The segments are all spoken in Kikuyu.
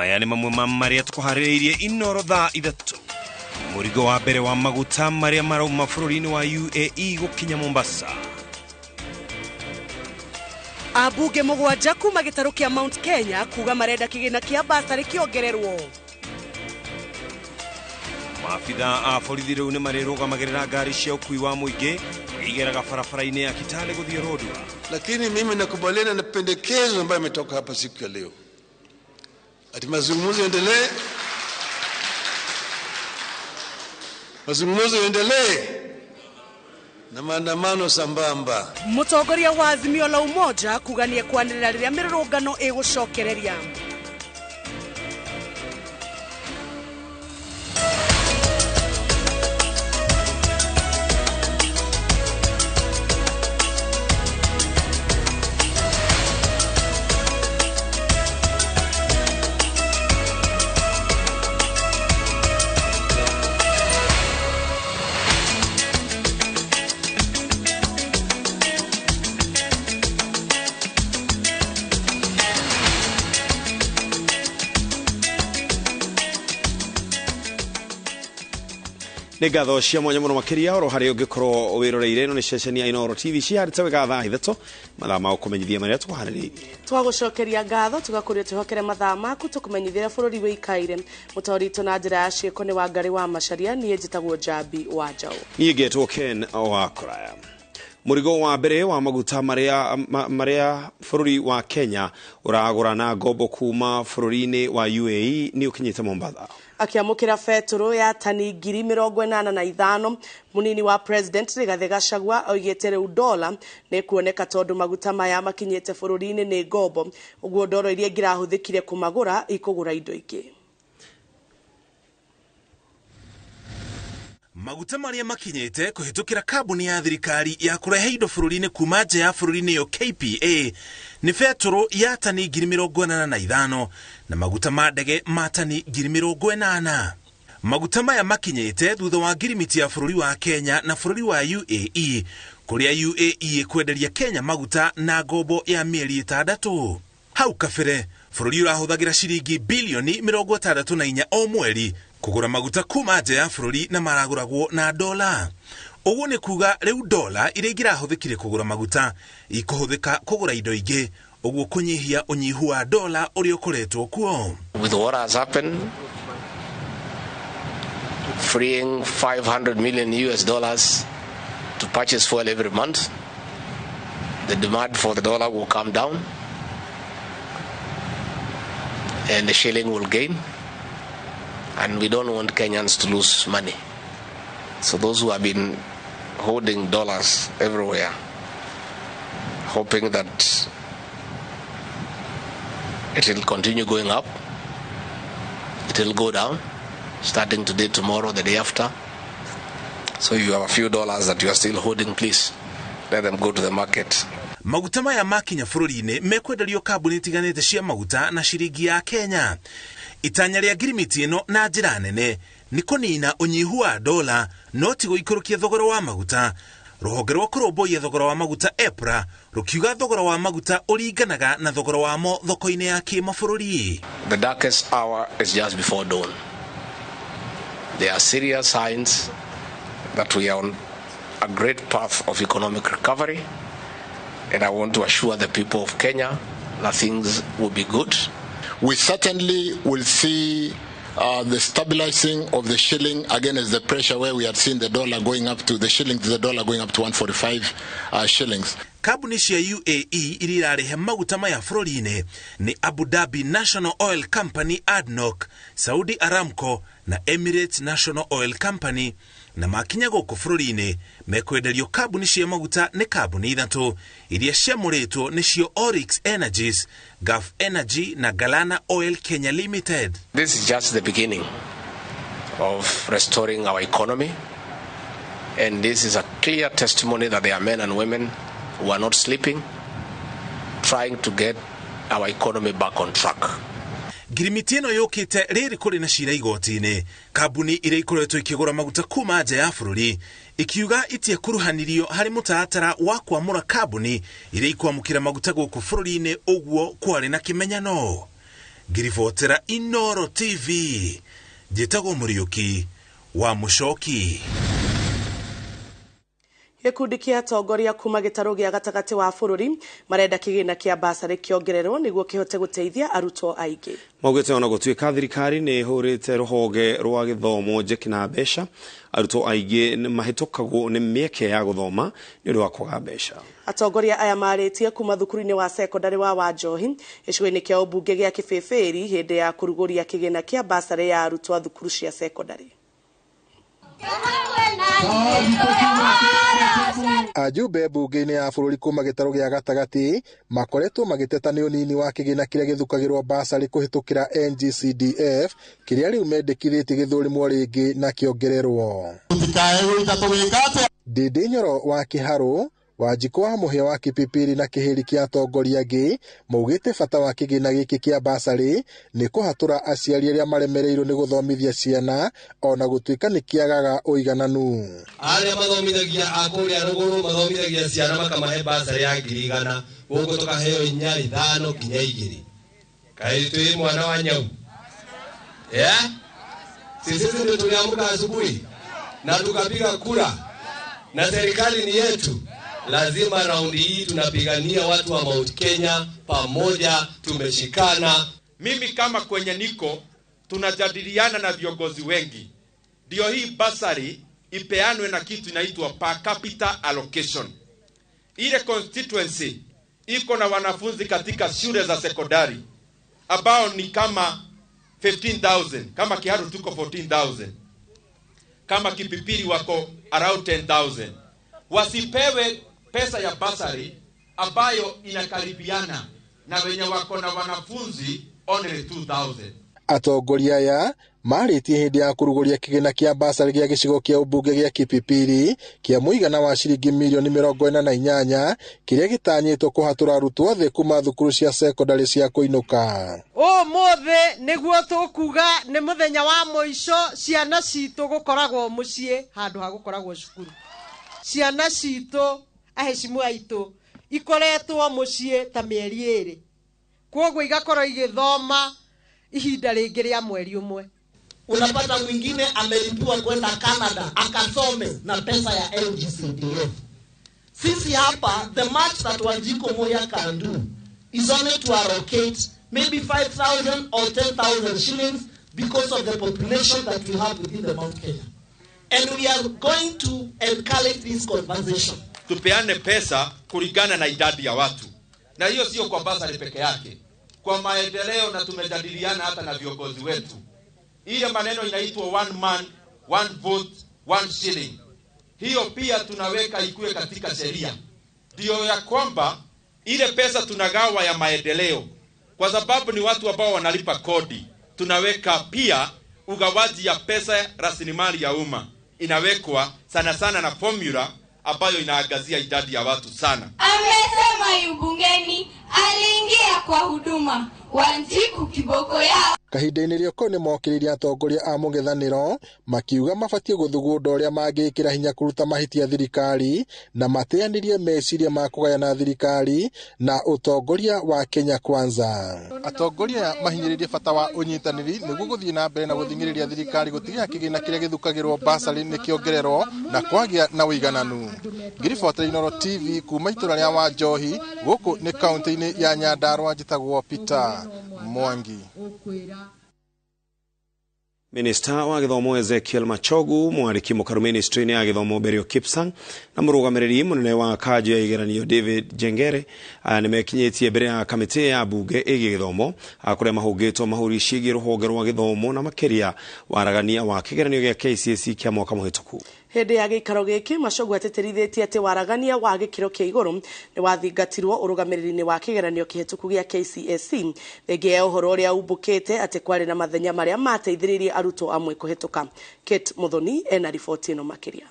Maya nĩ mamwe ma marĩa tũkũharĩrĩirie Inoro thaa 3. Mũrigo wa mbere wa maguta marĩa marauma bũrũri-inĩ wa UAE gũkinya Mombasa. Ambunge 7 kuma gĩtarũ kĩa Mount Kenya kuga marenda kĩgĩna kĩa basarĩ kĩongererwo. Maabitha a borithi rĩu nĩ marĩrũgamagĩrĩra ngari cia ũkui wa mũingĩ igeraga barabara-inĩ ya Kitale gũthiĩ Lodwar. Lakini mimi nakubaliana na pendekezo ambayo imetoka hapa siku ya leo, ati mazungumzo yaendelee, mazungumzo yaendelee na maandamano sambamba. Mũtongoria wa Azimio la Umoja kuga nĩ ekwanĩrĩra rĩrĩa mĩrũrũngano ĩgũcokereria. Nĩ ngatho cia mwanya mũno makĩria oro harĩa ũngĩkorwo wĩroreire. Ĩno nĩ ceceni ya Inooro TV ciarĩte wega thaa 3 mathaa ma gũkũmenyithia marĩa tũkũharĩrĩirie. Twagũcokeria ngatho tũgakũria twĩhokere mathaa maku tũkũmenyithia bũrũri wĩikaire. Mũtaũri witũ na njĩra ya ciĩko nĩ Wangari wa Macharia, niĩ njĩtagwo Njambi wa Njaũ. Niĩ ngetwo Ken wa Kũraya. Mũrigo wa mbere wa maguta marĩa bũrũri wa Kenya ũragũra na ngombo kuma bũrũri-inĩ wa UAE nĩ ũkinyĩte Mombatha. Akĩamũkĩra betũrũ ya tani 85,000, mũnini wa President Rigathĩ Gachagua oigĩte rĩu dola nĩ kuoneka tondũ maguta maya makinyĩte bũrũri-inĩ nĩ ngombo, ũguo ndoro iria ingĩrahũthĩkire kũmagũra ikũgũra indo ingĩ. Maguta marĩa makinyĩte kũhĩtũkĩra kambuni ya thirikari ya kũrehe indo bũrũri-inĩ kuma nja ya bũrũri nĩyo KPA nĩ betũrũ ya tani 85,000 na maguta ma ndege ma tani 80,000. Maguta maya makinyĩte thutha wa ngirimiti ya bũrũri wa Kenya na bũrũri wa UAE, kũrĩa UAE ĩkwenderia Kenya maguta na ngombo ya mĩeri 6. Hau kabere bũrũri ũrahũthagĩra ciringi bilioni 64 o mweri kũgũra maguta kuma nja ya bũrũri na maragũragwo na dola. Ũguo nĩ kuga rĩu dola iria ingĩrahũthĩkire kũgũra maguta ikũhũthĩka kũgũra indo ingĩ, ũguo kũnyihia ũnyihu wa dola ũrĩa ũkoretwo kuo. With what has happened, freeing $500 million US dollars to purchase fuel every month, the demand for the dollar will come down and the shilling will gain. And we don't want Kenyans to lose money. So those who have been holding dollars everywhere, hoping that it will continue going up, it will go down, starting today, tomorrow, the day after. So you have a few dollars that you are still holding, please let them go to the market. Maguta maya makinya bũrũri-inĩ mekwenderio kambuni itiganĩte cia maguta na ciringi ya Kenya. Itanya rĩa ngirimiti ĩno na njĩra nene nĩ kũnina ũnyihu wa dola no ti gũikũrũkia thogora wa maguta. Rũhonge rwa kũrũmbũiya thogora wa maguta EPRA rũkiuga thogora wa maguta ũringanaga na thogora wamo thoko-inĩ ya kĩmabũrũri. The darkest hour is just before dawn. There are serious signs that we are on a great path of economic recovery, and I want to assure the people of Kenya that things will be good. We certainly will see the stabilizing of the shilling against the pressure where we had seen the dollar going up to the shilling to the dollar going up to 145 shillings. Kambuni cia UAE iria irarehe maguta maya bũrũri-inĩ nĩ Abu Dhabi National Oil Company ADNOC, Saudi Aramco na Emirates National Oil Company, na makinya gũkũ bũrũri-inĩ mekwenderio kambuni cia maguta nĩ kambuni 3 iria ciamũrĩtwo nĩcio Oryx Energies, Gulf Energy na Galana Oil Kenya Limited. This is just the beginning of restoring our economy, and this is a clear testimony that there are men and women who are not sleeping, trying to get our economy back on track. Ngirimiti ĩno yũkĩte rĩrĩ kũrĩ na cira igoti-inĩ. Kambuni iria ikoretwo ikĩgũra maguta kuma nja ya bũrũri ikiuga itiekuruhanirio harĩ mũtaratara wa kwamũra kambuni iria ikwamũkĩra maguta gũkũ bũrũri-inĩ, ũguo kwarĩ na kĩmenyano. Ngiribotera Inoro TV, njĩtagwo Mũriũki wa Mũcoki. Gĩkundi kĩa atongoria kuma gĩtarũ gĩa gatagatĩ wa bũrũri marenda kĩgĩna kĩa basarĩ kĩongererwo nĩguo kĩhote gũteithia arutwo aingĩ. Maugĩte ona gũtuĩka thirikari nĩ ĩhũrĩte rũhonge rwa gĩthomo njeki na mbeca, arutwo aingĩ nĩmahĩtũkagwo nĩ mĩeke ya gũthoma nĩ ũndũ wa kwaga mbeca. Atongoria aya marĩtie kuma thukuru-inĩ wa sekondarĩ wa Wanjohi gĩcigo-inĩ kĩa ũmbunge gĩa Kĩbĩbĩri hĩndĩ ya kũrugũria kĩgĩna kĩa basarĩ ya arutwo a thukuru cia sekondarĩ. Ajumbe mbunge-inĩ ya bũrũri kuma gĩtarũ gĩa gatagatĩ makoretwo magĩteta nĩ ũnini wa kĩgĩna kĩrĩa gĩthukagĩrwo basarĩ kũhĩtũkĩra NGCDF kĩrĩa rĩu mendekithĩtie gĩthũrimwo rĩngĩ na kĩongererwo. Ndĩndĩ Nyoro wa Kĩharũ, Wanjikũ wa Mũhĩa wa Kĩpipiri na kĩhĩri kĩa atongoria angĩ maugĩte bata wa kĩgĩna gĩkĩ kĩa basarĩ nĩ kũhatũra aciari arĩa maremereirwo nĩ gũthomithia ciana ona gũtuĩka nĩ kĩagaga ũigananu. Arĩa mathomithagia a kũrĩa rũgũrũ mathomithagia ciana makamahe basarĩ ya 100,000, gũkũ tũkaheo 4, 5 nginya 2. Kaĩ twĩ mwana wa nyau? Yeah? Sisi ndio tuliamka asubuhi na tukapiga kura na serikali ni yetu. Lazima raundi hii tunapigania watu wa Mount Kenya pamoja, tumeshikana. Mimi kama kwenye niko tunajadiliana na viongozi wengi, ndio hii basari ipeanwe na kitu inaitwa per capita allocation. Ile constituency iko na wanafunzi katika shule za sekondari ambao ni kama 15,000, kama Kiharu tuko 14,000, kama Kipipiri wako around 10,000. Wasipewe pesa ya basari ambayo inakaribiana na wenye wako na wanafunzi only 2,000. Atongoria aya marĩtie hĩndĩ ya kũrugũria kĩgĩna kĩa basarĩ gĩa gĩcigo kĩa ũmbunge gĩa Kipipiri kĩa mũigana wa ciringi mirioni 48 kĩrĩa gĩtanyĩtwo kũhatũra arutwo othe kuma thukuru cia sekondarĩ cia kũinũka. Ũmũthĩ nĩguo tũkuga nĩ mũthenya wa mũico ciana citũ gũkoragwo mũciĩ handũ ha gũkoragwo cukuru. Ciana citũ aheshimu aitũ ikoretwo mũciĩ ta mĩeri 2, kwoguo igakorwo igĩthoma ihinda rĩngĩ rĩa mweri ũmwe. Unapata mwingine amelipiwa kwenda Canada akasome na pesa ya NGCDF. Sisi hapa the much that Wanjiko Muhia can do is only to allocate maybe 5,000 or 10,000 shillings because of the population that we have within the Mount Kenya. And we are going to encourage this conversation. Tupeane pesa kulingana na idadi ya watu. Na hiyo sio kwa basari peke yake. Kwa maendeleo, na tumejadiliana hata na viongozi wetu. Ile maneno inaitwa one man, one vote, one shilling. Hiyo pia tunaweka ikue katika sheria. Ndio ya kwamba ile pesa tunagawa ya maendeleo, kwa sababu ni watu ambao wanalipa kodi, tunaweka pia ugawaji ya pesa rasilimali ya umma inawekwa sana sana na formula ambayo inaangazia idadi ya watu sana. Amesema yubungeni aliingia kwa huduma Wanjiku kiboko yao. Kahinda-inĩ rĩoko nĩ mokĩrĩire atongoria a mũng'ethanĩro makiuga mabatiĩ gũthugunda ũrĩa mangĩkĩra hinya kũruta mahĩtia thirikari na mateanĩrie meciria ma kũgayana thirikari na ũtongoria wa Kenya Kwanza. Atongoria aya mahinyĩrĩirie bata wa ũnyitanĩri nĩguo gũthiĩ na mbere na gũthing'ĩrĩria thirikari gũtigĩrĩra kĩgĩna kĩrĩa gĩthukagĩrwo basarĩ nĩ kĩongererwo na kwagĩa na ũigananu. Ngiribotera Inoro TV kuma itũra rĩa Wanjohi gũkũ nĩ kaũntĩ-inĩ ya Nyandarua, njĩtagwo Peter Mwangi. Minista wa gĩthomo Ezekiel Machogu, mwarĩki mũkaru ministry-inĩ ya gĩthomo Berio Kipsang na mũrũgamĩrĩri mũnene wa kanjũ ya igeranio David Jengere aya nĩmekinyĩtie mbere ya kamĩtĩ ya mbunge ĩgiĩ gĩthomo kũrĩa mahũngĩtwo mahũri ciĩgiĩ rũhonge rwa gĩthomo na makĩria waragania wa kĩgeranio gĩa KCSE kĩa mwaka mũhĩtũku. Hĩndĩ ya gĩikaro gĩkĩ Machogu atĩtĩrithĩtie atĩ waragania wa gĩkĩro kĩa igũrũ nĩ wathingatirwo ũrũgamĩrĩri-inĩ wa kĩgeranio kĩhĩtũku gĩa KCSE thengia ya ũhoro ũrĩa umbũkĩte atĩ kwarĩ na mathenya marĩa mateithĩrĩirie arutwo amwe kũhĩtũka. Kate Muthoni ena riboti ĩno makĩria.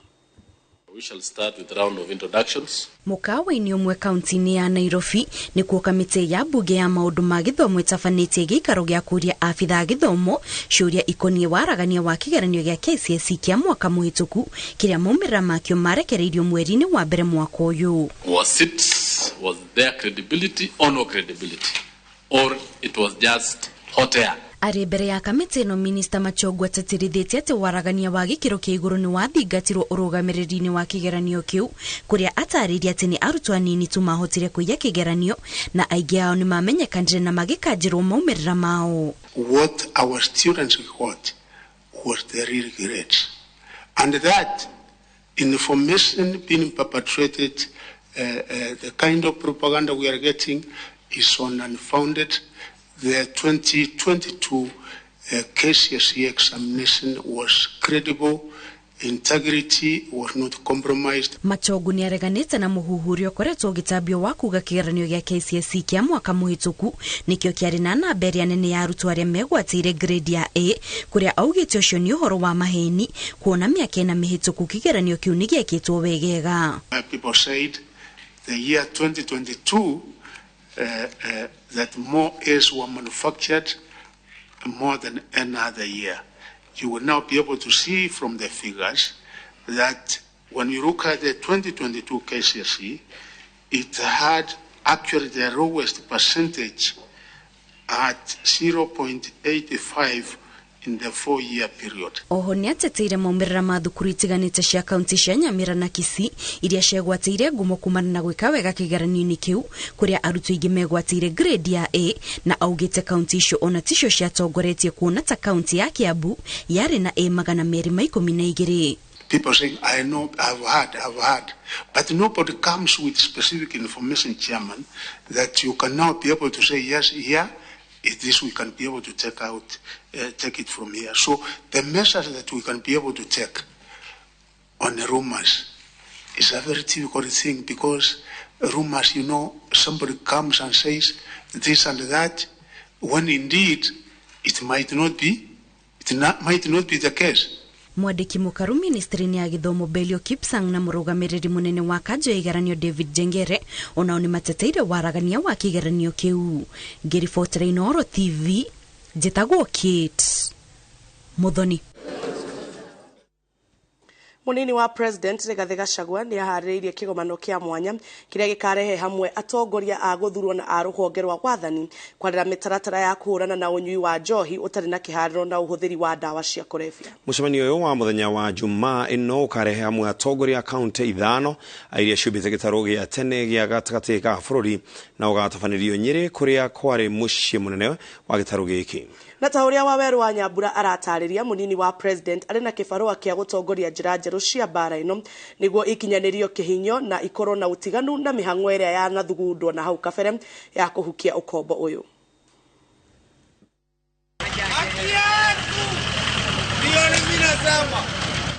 We shall start with round of introductions. Mũkawa-inĩ ũmwe kaunti-inĩ ya Nairobi nĩkuo kamĩtĩ ya mbunge ya maũndũ ma gĩthomo ĩtabanĩtie gĩikaro gĩa kũria abithaa gĩthomo ciũria ikoniĩ waragania wa kĩgeranio gĩa KCSE kĩa mwaka mũhĩtũku kĩrĩa maumĩrĩra makĩo marekereirio mweri-inĩ wa mbere mwaka ũyũ. Was there credibility or no credibility, or it was just Hot air. Arĩ mbere ya kamĩtĩ ĩno Minista Machogu ateterithĩtie atĩ waragania wa gĩkĩro kĩa igũrũ nĩ wathingatirwo ũrũgamĩrĩri-inĩ wa kĩgeranio kĩu, kũrĩa atarĩirie atĩ nĩ arutwo anini tu mahotire kũiya kĩgeranio na aingĩ ao nĩ mamenyekanire na magĩkanjĩrwo maumĩrĩra mao. What our students got was the real grades, and that information being perpetrated, the kind of propaganda we are getting is on unfounded. The 2022 KCSE examination was credible. Integrity was not compromised. Machogu nĩ areganĩte na mũhuhu ũrĩa ũkoretwo ũgĩtambio wa kuga kĩgeranio gĩa KCSE kĩa mwaka mũhĩtũku nĩkĩo kĩarĩ na namba ĩrĩa nene ya arutwo arĩa megwatĩire grade ya A, kũrĩa augĩte ũcio nĩ ũhoro wa maheni, kuona mĩaka ĩna mĩhĩtũku kĩgeranio kĩu nĩ gĩekĩtwo wegega. People said the year 2022 that more A's were manufactured more than any other year. You will now be able to see from the figures that when you look at the 2022 KCSE, it had actually the lowest percentage at 0.85 in the 4-year period. Oho nĩ ateteire maumĩrĩra ma thukuru itiganĩte cia kaunti cia Nyamira na Kisii iria ciegwatĩire ngumo kumana na gwĩka wega kĩgeranio-inĩ kĩu, kũrĩa arutwo aingĩ megwatĩire grade ya A, na augĩte kaunti icio ona ticio ciatongoretie kuona ta kaunti ya Kiambu yarĩ na A 212. People saying, I know, I've heard. But nobody comes with specific information, Chairman, that you can now be able to say, yes, here, is this we can be able to take out, take it from here. So the measures that we can be able to take on the rumors is a very difficult thing, because rumors, you know, somebody comes and says this and that, when indeed it might not be, might not be the case. Mwandĩki mũkaru ministry-inĩ ya gĩthomo Belio Kipsang na mũrũgamĩrĩri mũnene wa kanjũ ya igeranio David Njengere onao nĩ mateteire waragania wa kĩgeranio kĩu. Ngĩribotera Inooro TV, njĩtagwo Kate Muthoni. Munini wa President Rigathi Gachagua nĩ aharĩrĩirie kĩgomano kĩa mwanya kĩrĩa gĩkarehe hamwe atongoria a gũthurwo na a rũhonge rwa wathani kwarĩra mĩtaratara ya kũhũrana na ũnyui wa njohi ũtarĩ na kĩharĩro na ũhũthĩri wa ndawa cia kũrebia. Mũcemanio ũyũ wa mũthenya wa Jumaa ĩno ũkarehe hamwe atongoria a kaunti 5 iria ciũmbĩte gĩtarũ gĩa tene gĩa gatagatĩ ka bũrũri na ũgatabanĩrio Nyĩrĩ kũrĩa kwarĩ mũciĩ mũnene wa gĩtarũ gĩkĩ. Na ta ũrĩa Waweru wa Nyambura aratarĩria, munini wa President arĩ na kĩbarũa kĩa gũtongoria njĩra njerũ cia mbara ĩno nĩguo ikinyanĩrio kĩhinyo na ikorwo na ũtiganu na mĩhang'o ĩrĩa yanathugundwo na hau kabere ya kũhukia ũkombo ũyũ.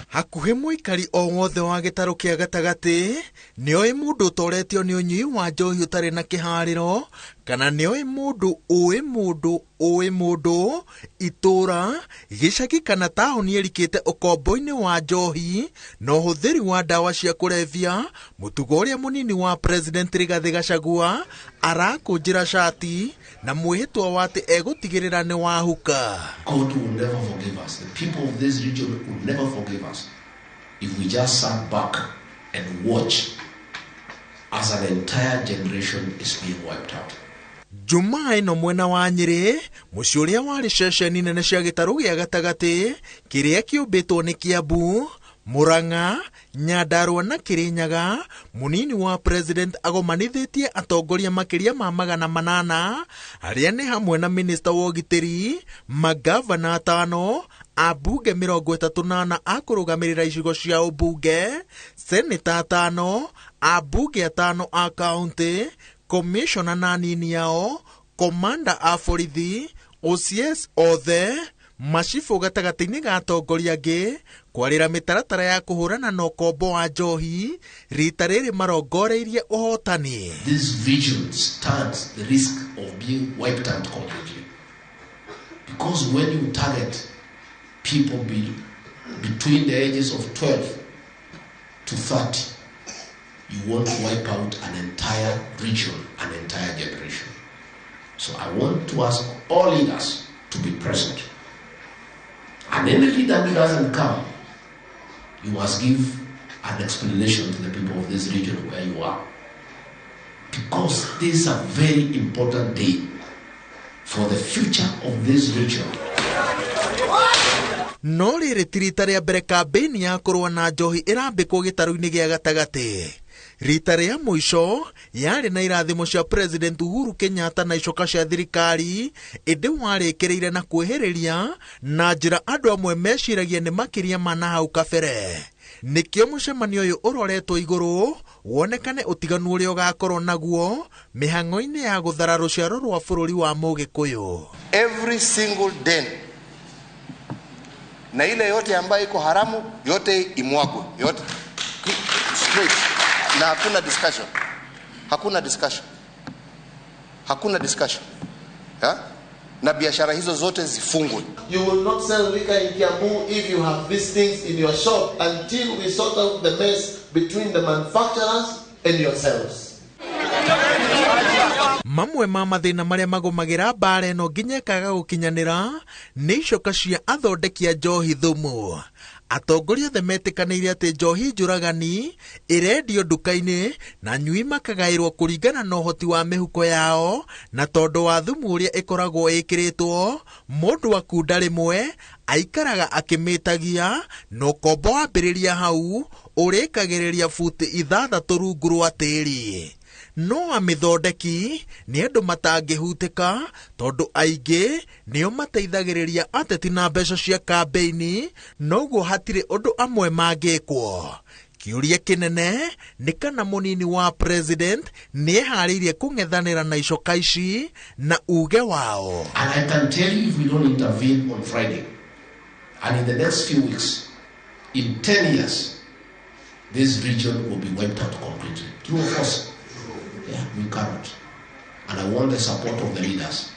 Hakuhĩ mũikari o wothe wa gĩtarũ kĩa gatagatĩ nĩoĩ mũndũ ũtoretio nĩ ũnyui wa njohi ũtarĩ na kĩharĩro, kana nĩoĩ mũndũ ũĩ mũndũ ũĩ mũndũ itũra gĩcagi kana taũni ĩrikĩte ũkombo-inĩ wa njohi na ũhũthĩri wa ndawa cia kũrebia. Mũtugo ũrĩa mũnini wa President Rigathi Gachagua arakũnjĩra cati na mwĩhĩtwa wa atĩ egũtigĩrĩra nĩ wahuka. God will never forgive us. The people of this region will never forgive us if we just sat back and watch as an entire generation is being wiped out. Jumaa ĩno mwena wa Nyĩrĩ, mũciĩ ũrĩa warĩ ceceni nene cia gĩtarũ gĩa gatagatĩ kĩrĩa kĩũmbĩtwo nĩ Kiambu, Murang'a, Nyandarua na Kirinyaga, munini wa President agomanithĩtie atongoria makĩria ma 800 arĩa nĩ hamwe na minista wa ũgitĩri, magavana 5, ambunge 34 a kũrũgamĩrĩra icigo cia ũmbunge, seneta 5, ambunge 5 a kaunti, komishona na anini ao, komanda a borithi, OCS othe, macibũ gatagatĩ-inĩ ga atongoria angĩ kwarĩra mĩtaratara ya kũhũrana na ũkombo wa njohi rita rĩrĩ marongoreirie ũhotani. This vision stands the risk of being wiped out completely, because when you target people between the ages of 12 to 30, you want to wipe out an entire region, an entire generation. So I want to ask all leaders to be present. And any leader who doesn't come, you must give an explanation to the people of this region where you are. Because this is a very important day For the future of this region. No rĩrĩ ti rita rĩa mbere kambĩini ya kũrũa na njohi ĩrambĩkwo gĩtarũ-inĩ gĩa gatagatĩ. Rita rĩa mũico yarĩ na irathimo cia President Uhuru Kenyatta na icoka cia thirikari, ĩndĩ warĩkĩrĩire na kwĩhĩrĩria na njĩra andũ amwe meciragia nĩ makĩria ma na hau kabere. Nĩkĩo mũcemanio ũyũ ũroretwo igũrũ wonekane ũtiganu ũrĩa ũgakorwo naguo mĩhang'o-inĩ ya gũthara rũciaro rwa bũrũri wa Mũgĩkũyũ. Every single den na ile yote ambayo iko haramu yote imwagwe yote straight, na hakuna discussion, hakuna discussion, hakuna discussion ha? Na biashara hizo zote zifungwe. You will not sell liquor in Kiambu if you have these things in your shop until we sort out the mess between the manufacturers and yourselves. Mamwe ma mathĩna marĩa magũmagĩra mbara ĩno nginya ĩkaga gũkinyanĩra nĩ icoka cia athondeki a njohi thumu. Atongoria othe metĩkanĩire atĩ njohi njũragani ĩrendio nduka-inĩ na nyui makagaĩrwo kũringana na ũhoti wa mĩhuko yao, na tondũ wa thumu ũrĩa ĩkoragwo ĩkĩrĩtwo, mũndũ akunda rĩmwe aikaraga akĩmĩtagia, na ũkombo wambĩrĩria hau ũrĩkagĩrĩria buti 6 rungu rwa tĩri. No amĩthondeki nĩ andũ matangĩhutĩka tondũ aingĩ nĩo mateithagĩrĩria ateti na mbeca cia kambĩini, noguo hatirĩ ũndũ amwe mangĩkwo. Kĩũria kĩnene nĩ kana mũnini wa president nĩeharĩirie kũng'ethanĩra na icoka ici na uge wao. And I can tell you, if we don't intervene on Friday and in the next few weeks, in 10 years, this region will be wiped out completely. True or false? Yeah, we cannot. And I want the support of the leaders.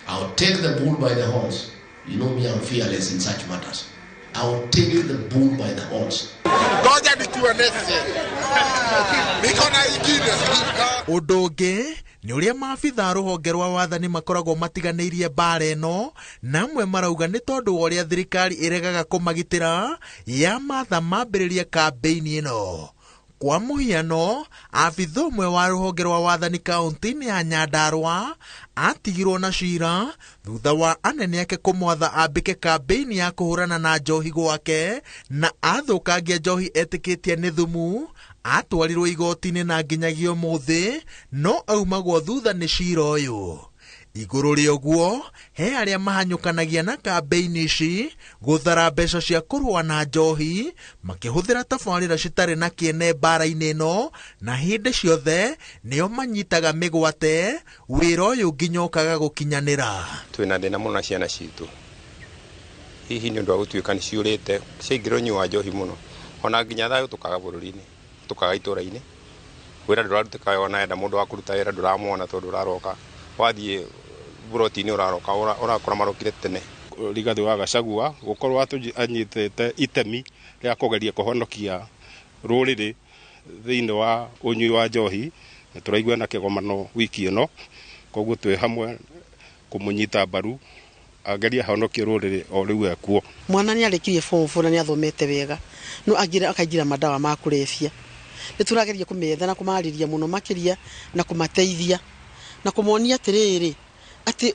I'll take the bull by the horns. You know me, I'm fearless in such matters. I'll take the bull by the horns. Ngoja nikuoneshe. Niko na ingine. Ũndũ ũngĩ nĩ ũrĩa maabitha rũhonge rwa wathani makoragwo matiganĩirie mbara ĩno, na amwe marauga nĩ tondũ wa ũrĩa thirikari ĩregaga kũmagitĩra ya matha mambĩrĩria kambĩini ĩno. Kwa mũhiano, abitha ũmwe wa rũhonge rwa wathani kaunti-inĩ ya Nyandarua atigirwo na cira thutha wa anene ake kũmwatha ambĩke kambĩini ya kũhũrana na njohi gwake, na athũkangia njohi etĩkĩtie nĩ thumu. Atwarirwo igoti-inĩ na nginyagia ũmũthĩ no aumagwo thutha nĩ cira ũyũ. Igũrũ rĩa ũguo, he arĩa mahanyũkanagia na kambĩini ici gũthara mbeca cia kũrũa na njohi makĩhũthĩra tabarĩra citarĩ na kĩene mbara-inĩ ĩno, na hĩndĩ ciothe nĩo manyitaga mĩgwate wĩra ũyũ nginya ũkaga gũkinyanĩra. Twĩna thĩna mũno na ciana citũ, hihi nĩ ũndũ wa gũtuĩka nĩ ciũrĩte ciaingĩra ũnyui wa njohi mũno, ona nginya thayũ tũkaga bũrũri-inĩ, tũkaga itũra-inĩ, wĩra ndũrarutĩka, ona enda mũndũ wa kũruta wĩra ndũramwona tondũ ũraroka wathiĩ buroti-inĩ ũraroka ũrakora marokire tene. Rigathi wa Gachagua gũkorwo anyitĩte itemi rĩa kũgeria kũhonokia rũrĩrĩ thĩinĩ wa ũnyui wa njohi, na tũraigua na kĩgomano wiki ĩno, koguo twĩ hamwe kũmũnyita mbaru agerie ahonokie rũrĩrĩ o rĩu ekuo. Mwana nĩ arĩkirie form 4 na nĩ athomete wega, no akaingĩra madawa ma kũrebia. Nĩ tũrageria kũmetha na kũmarĩria mũno makĩria na kũmateithia na kũmonia atĩrĩrĩ atĩ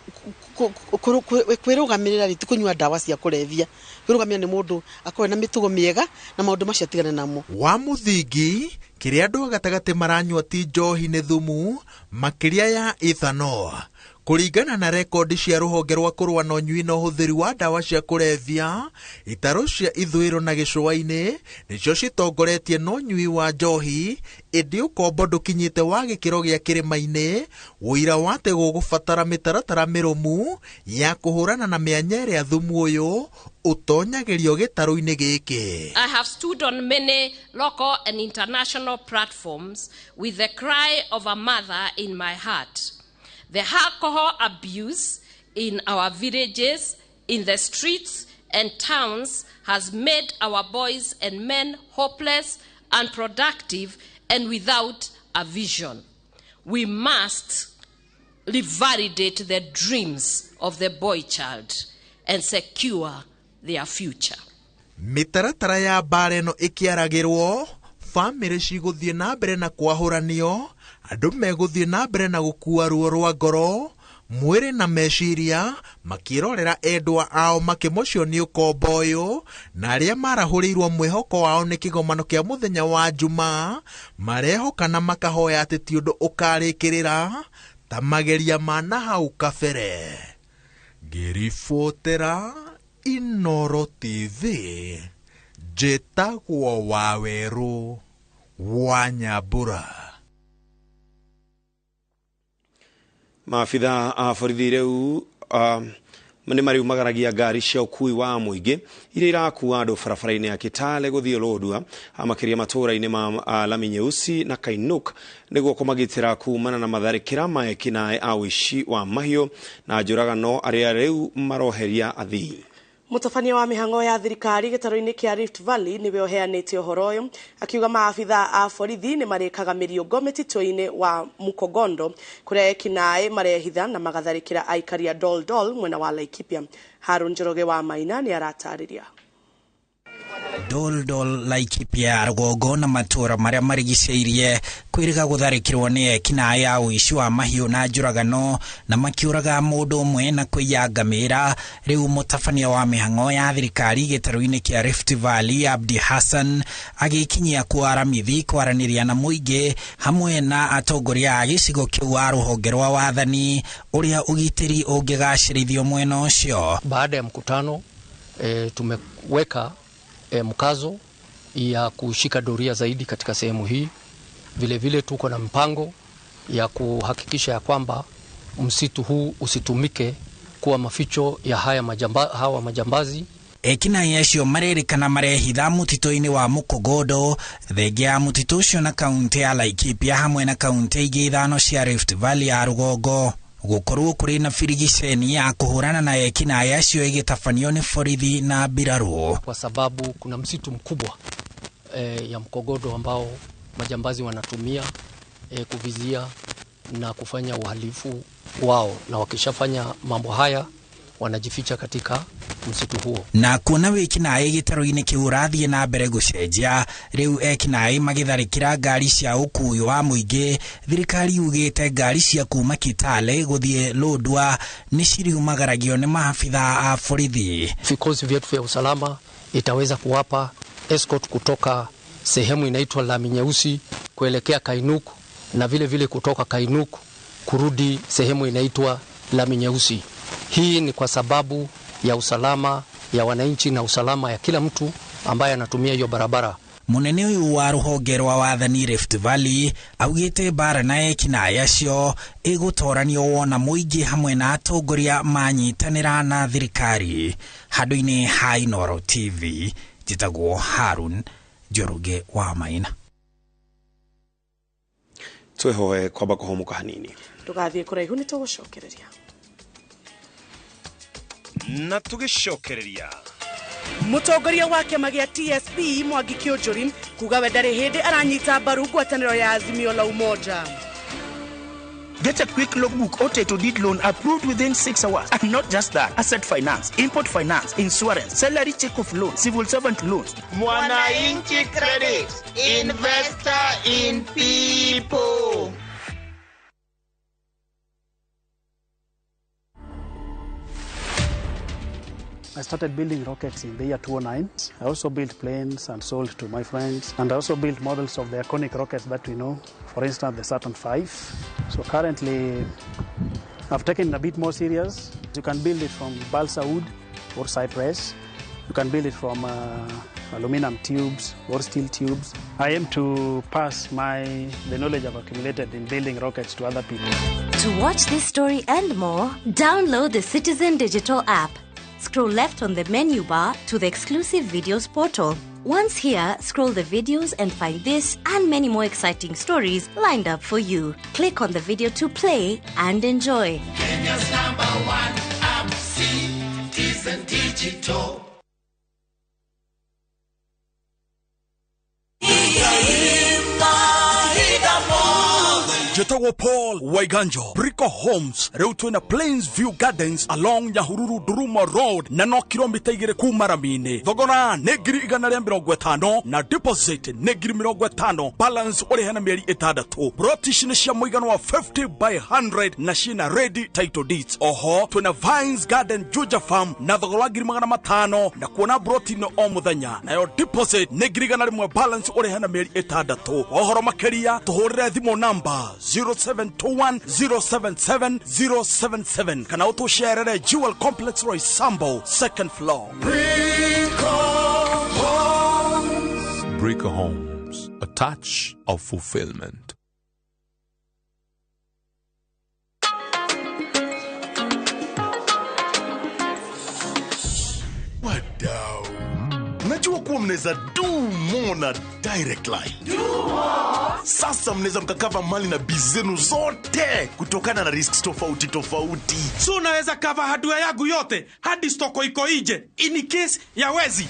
kwĩrũgamĩrĩra rĩ ti kũnyua ndawa cia kũrebia. Kwĩrũgamĩrĩra nĩ mũndũ akorwo na mĩtugo mĩega na maũndũ macio atigane namo. Wa mũthingi kĩrĩa andũ a gatagatĩ maranyua ti njohi nĩ thumu makĩria ya ethanol. Kũringana na rekondi cia rũhonge rwa kũrũa na ũnyui na ũhũthĩri wa ndawa cia kũrebia, itarũ cia ithũĩro na gĩcũa-inĩ nĩcio citongoretie na ũnyui wa njohi, ĩndĩ ũkombo ndũkinyĩte wa gĩkĩro gĩa kĩrĩma-inĩ, ũira wa atĩ gũgũbatara mĩtaratara mĩrũmu ya kũhũrana na mĩanya ĩrĩa thumu ũyũ ũtonyagĩrio gĩtarũ-inĩ gĩkĩ. I have stood on many local and international platforms with the cry of a mother in my heart. The alcohol abuse in our villages, in the streets and towns has made our boys and men hopeless, unproductive, and without a vision. We must revalidate the dreams of the boy child and secure their future. Mĩtaratara ya mbara ĩno ĩkĩaragĩrwo, bamĩrĩ cigũthiĩ na mbere na kwahũranio, andũ megũthiĩ na mbere na gũkua ruo rwa ngoro, Mwĩrĩ na meciria makĩrorera endwa ao makĩmocio nĩ ũkombo ũyũ, na arĩa marahũrĩirwo mwĩhoko wao nĩ kĩgomano kĩa mũthenya wa Jumaa marehoka na makahoya atĩ ti ũndũ ũkarĩkĩrĩra ta mageria ma nahau kabere. Ngĩribotera Inoro TV, njĩtagwo Wawerũ wa Nyambura. Maabitha a borithi rĩu nĩ mariumagaragia ngari cia ũkui wa mũingĩ iria irakua andũ barabara-inĩ ya Kitale gũthiĩ Lodwar, makĩria matũũra-inĩ ma Lami Nyeusi na Kainuk nĩguo kũmagitĩra kumana na matharĩkĩra ma ekinaĩ a ũici wa mahiũ na njũragano arĩa rĩu maroheria athii. Mũtabania wa mĩhang'o ya thirikari gĩtarũ-inĩ kĩa Rift Valley nĩwe ũheanĩte ũhoro ũyũ, akiuga maabitha a borithi nĩ marĩkaga mĩriũngo mĩtitũ-inĩ wa Mukogondo kũrĩa ekinaĩ marehitha na magatharĩkĩra aikari a Doldol mwena wa Laikipia. Harun Njoroge wa Maina nĩ aratarĩria. Doldol Laikipia rũgongo na matũũra marĩa marigicĩirie kwĩrĩga gũtharĩkĩrwo nĩ ekinaĩ a ũici wa mahiũ na njũragano na makĩũraga mũndũ ũmwe na kũiya ngamĩra. Rĩu mũtabania wa mĩhang'o ya thirikari gĩtarũ-inĩ kĩa Rift Valley Abdi Hassan agĩkinyia kuo Aramithi kwaranĩria na mũingĩ hamwe na atongoria a gĩcigo kĩu a rũhonge rwa wathani ũrĩa ũgitĩri ũngĩgacĩrithio mwena ũcio. Baada ya mkutano tumeweka mkazo ya kushika doria zaidi katika sehemu hii. Vile vile tuko na mpango ya kuhakikisha ya kwamba msitu huu usitumike kuwa maficho ya hawa majambazi. Ekinaĩ acio marerĩkana marehitha mũtitũ-inĩ wa Mukogodo thengia ya mũtitũ ũcio na kaunti ya Laikipia hamwe na kaunti ingĩ ithano cia Rift Valley ya rũgongo. Gũkorwo kũrĩ na birigiceni ya kũhũrana na ekinaĩ acio ĩgĩtabanio nĩ borithi na mbirarũ, kwa sababu kuna msitu mkubwa ya Mkogodo ambao majambazi wanatumia kuvizia na kufanya uhalifu wao, na wakishafanya mambo haya wanajificha katika msitu huo. Na kuona wĩkinaĩ gĩtarũ-inĩ kĩu ũrathiĩ na mbere gũcenjia, rĩu ekinaĩ magĩtharĩkĩra ngari cia ũkuui wa mũingĩ. Thirikari yugĩte ngari cia kuma Kitale gũthiĩ Lodwar nĩ ciriumagaragio nĩ maabitha a borithi. Vikosi vyetu vya usalama itaweza kuwapa escort kutoka sehemu inaitwa Lami Nyeusi kuelekea Kainuk, na vile vile kutoka Kainuk kurudi sehemu inaitwa Lami Nyeusi. Hii ni kwa sababu ya usalama ya wananchi na usalama ya kila mtu ambaye anatumia hiyo barabara. Munene ũyũ wa rũhonge rwa wathani Rift Valley augĩte mbara na ekinaĩ acio ĩgũtoranio wona mũingĩ hamwe na atongoria manyitanĩra na thirikari. Handũ-inĩ ha Inoro TV, njĩtagwo Harun Njoroge wa Maina. Twĩhoe kwamba kũhũmũka hanini. Ndũgathiĩ kũraihu nĩ tũgũcokereria. Na tũgĩcokereria Mũtongoria wa kĩama gĩa TSP Mwangi Kĩũnjũri kuga we ndarĩ hĩndĩ aranyita mbaru ngwatanĩro ya Azimio la Umoja. Get a quick logbook or title deed loan approved within 6 hours. And not just that, asset finance, import finance, insurance, salary check off loan, civil servant loans. Mwananchi Credit, investor in people. I started building rockets in the year 2009. I also built planes and sold to my friends. And I also built models of the iconic rockets that we know, for instance, the Saturn V. So currently, I've taken it a bit more serious. You can build it from balsa wood or cypress. You can build it from aluminum tubes or steel tubes. I aim to pass the knowledge I've accumulated in building rockets to other people. To watch this story and more, download the Citizen Digital app. Scroll left on the menu bar to the exclusive videos portal. Once here, scroll the videos and find this and many more exciting stories lined up for you. Click on the video to play and enjoy. Kenya's #1 app, Citizen Digital. Njĩtagwo Paul Waiganjo, brick Brico Homes rĩu twĩna Plains View Gardens along Nyahururu Ndurumo Road na no kilomita 2 kuma rami-inĩ. Thogora nĩ 150,000 na deposit nĩ 50,000, balance ũrĩhe na mĩeri 6. Broti ici nĩ cia mũigana wa 50 by 100 na ciĩna ready title deeds. Oho twĩna Vines Garden Juja Farm na thogora wa 500,000 na kuona broti no o mũthenya, nayo deposit nĩ 100,000, balance ũrĩhe na mĩeri 6. Ũhoro makĩria tũhũrĩre thimũ namba 0721 077 077 kana ũtũcerere Jewel Complex Roysambu second floor. Brico Homes, a touch of fulfillment. Wadau, najua kuwa mnaweza do more na Direct Line. Do more. Sasa mnaweza mkakava mali na biz zenu zote kutokana na risks tofauti tofauti. So unaweza cover hardware yangu yote hadi stoko iko nje in case ya wezi.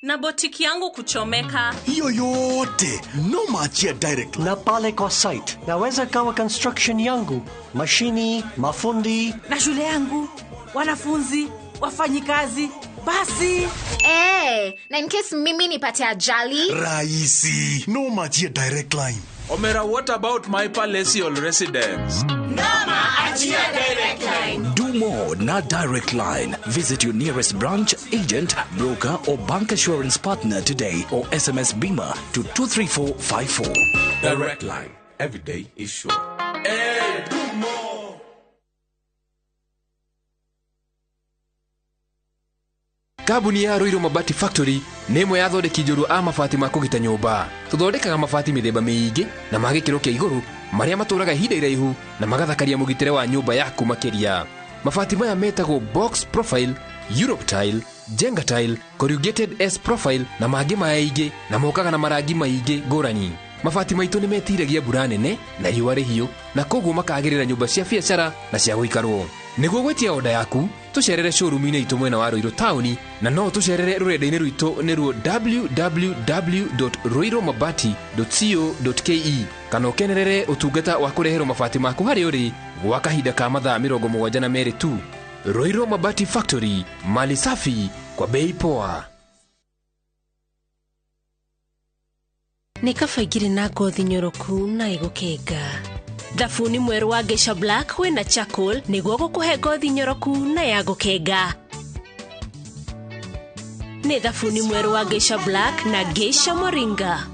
Na botiki yangu kuchomeka. Hiyo yote no maachia Direct Line. Na pale kwa site naweza kawa construction yangu, mashini, mafundi na shule yangu, wanafunzi, wafanyikazi. Basi. Na in case mimi nipate ajali. Raisi, no majia Direct Line. Omera, what about my palatial residence? Noma achia Direct Line. Do more na Direct Line. Visit your nearest branch, agent, broker or bank assurance partner today or SMS BIMA to 23454. Direct Line. Every day is sure. Hey, do more. Kambuni ya Ruiru Mabati Factory nĩ ĩmwe ya athondeki njorua a mabati ma kũgita nyũmba. Tũthondekaga mabati mĩthemba mĩingĩ na ma gĩkĩro kĩa igũrũ marĩa matũraga ihinda iraihu na magathakaria mũgitĩre wa nyũmba yaku makĩria. Mabati maya metagwo box profile, Europe tile, Jenga tile, corrugated S profile na mangĩ maingĩ, na mokaga na marangi maingĩ ngũrani. Mabati maitũ nĩ metiragia mbura nene na riũa rĩhiũ na koguo makagĩrĩra nyũmba cia biacara na cia gũikarwo. Nĩguo gwĩtia oda yaku tũcerere showroom-inĩ itũ mwena wa Ruiru taũni, na no tũcerere rũrenda-inĩ rwitũ nĩruo www.ruirumabati.co.ke kana ũkenerere ũtungata wa kũreherwo mabati maku harĩa ũrĩ gwa kahinda ka mathaa 72 tu. Ruiru Mabati Factory, mali safi kwa bei poa. Nĩ kaba ingĩrĩ na ngothi nyoroku na ĩgũkenga. Thabuni mwerũ wa Geisha Black wĩna charcoal nĩguo gũkũhe ngothi nyoroku na ya gũkenga. Nĩ thabuni mwerũ wa Geisha Black na Geisha Moringa.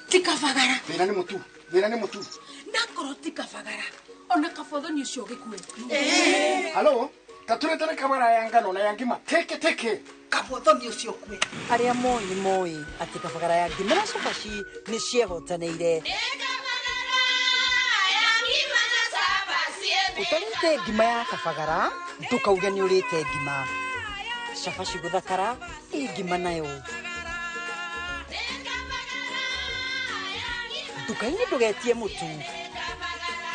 Tikabagara. Thĩna nĩ mũtu, thĩna nĩ mũtu. Nakorwo tikabagara. Ona kabothoni ũcio gĩkue. Halo, taturetere kabara ya ngano na ya ngima. Teke teke. Kabothoni ũcio kue. Arĩa moĩ nĩ moĩ atĩ kabagara ya ngima na cabaci nĩ ciehotanĩire. Ũtarĩte ngima ya kabagara, ndũkauge nĩ ũrĩte ngima. Cabaci gũthakara, ĩ ngima nayo. Nduka-inĩ ndũgetie mũtu.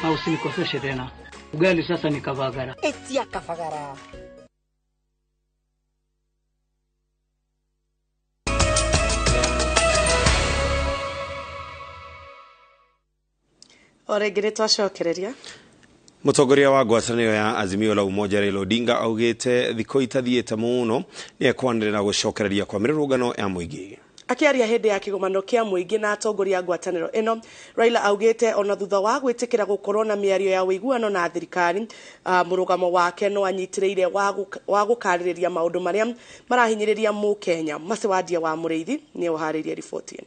Na usinikoseshe tena. Ugali sasa ni kabagara. Etia kabagara. O rĩngĩ nĩ twacokereria. Mũtongoria wa ngwatanĩro ya Azimio la Umoja Raila Odinga augĩte thikũ itathiĩte mũno nĩ ekwanĩrĩra gũcokereria kwa mĩrũrũngano ya mũingĩ. Akiaria hĩndĩ ya kĩgomano kĩa mũingĩ na atongoria a ngwatanĩro ĩno, Raila augĩte ona thutha wa gwĩtĩkĩra gũkorwo na mĩario ya ũiguano na thirikari, mũrũgamo wake no anyitĩrĩire wa gũkarĩrĩria maũndũ marĩa marahinyĩrĩria mũkenya. Macewandia wa Mũrĩithi nĩwe ũharĩirie riboti ĩno.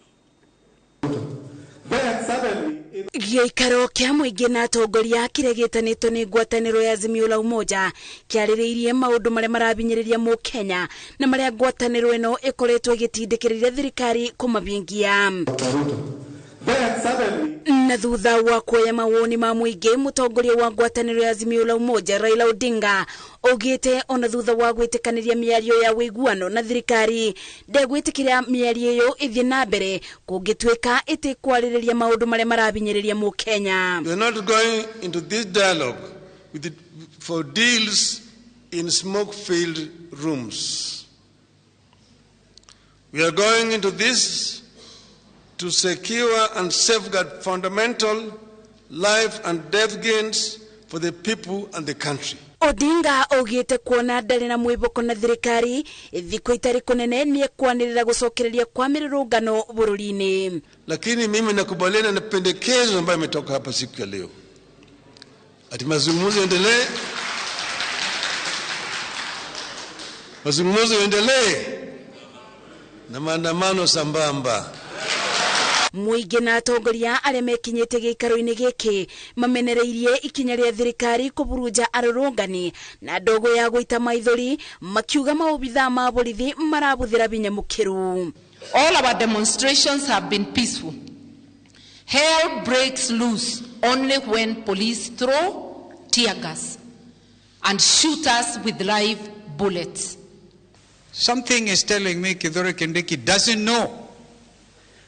Gĩikaro kĩa mũingĩ na atongoria kĩrĩa gĩtanĩtwo nĩ ngwatanĩro ya Azimio la Umoja kĩarĩrĩirie maũndũ marĩa marabinyĩrĩria mũkenya na marĩa ngwatanĩro ĩno ĩkoretwo ĩgĩtindĩkĩrĩria thirikari kũmabingia. Na thutha wa kuoya mawoni ma mũingĩ, mũtongoria wa ngwatanĩro ya Azimio la Umoja Raila Odinga augĩte ona thutha wa gwĩtĩkanĩria mĩario ya ũiguano na thirikari ndegwĩtĩkĩra mĩario ĩyo ĩthiĩ na mbere kũngĩtuĩka ĩtĩkwarĩrĩria maũndũ marĩa marabinyĩrĩria mũkenya. We are not going into this dialogue for deals in smoke-filled rooms. We are going into this to secure and safeguard fundamental life and death gains for the people and the country. Odinga augite kuona ndari na mwiboko na thirikari thikũ itarĩ kũnene nĩ ekwanĩrĩra gũcokereria kwa mĩrũrũngano bũrũri-inĩ. Lakini mimi nakubaliana na pendekezo ambayo imetoka hapa siku ya leo, ati mazungumzo yaendelee, mazungumzo yaendelee na maandamano sambamba. Mũingĩ na atongoria arĩa mekinyĩte gĩikaro-inĩ gĩkĩ mamenereirie ikinya rĩa thirikari kũburunja arũrũngani na ndogo ya gũita maithori makiuga maobithaa ma borithi marabũthĩra binya mũkĩru. All our demonstrations have been peaceful. Hell breaks loose only when police throw tear gas and shoot us with live bullets. Something is telling me Kithure Kindiki doesn't know.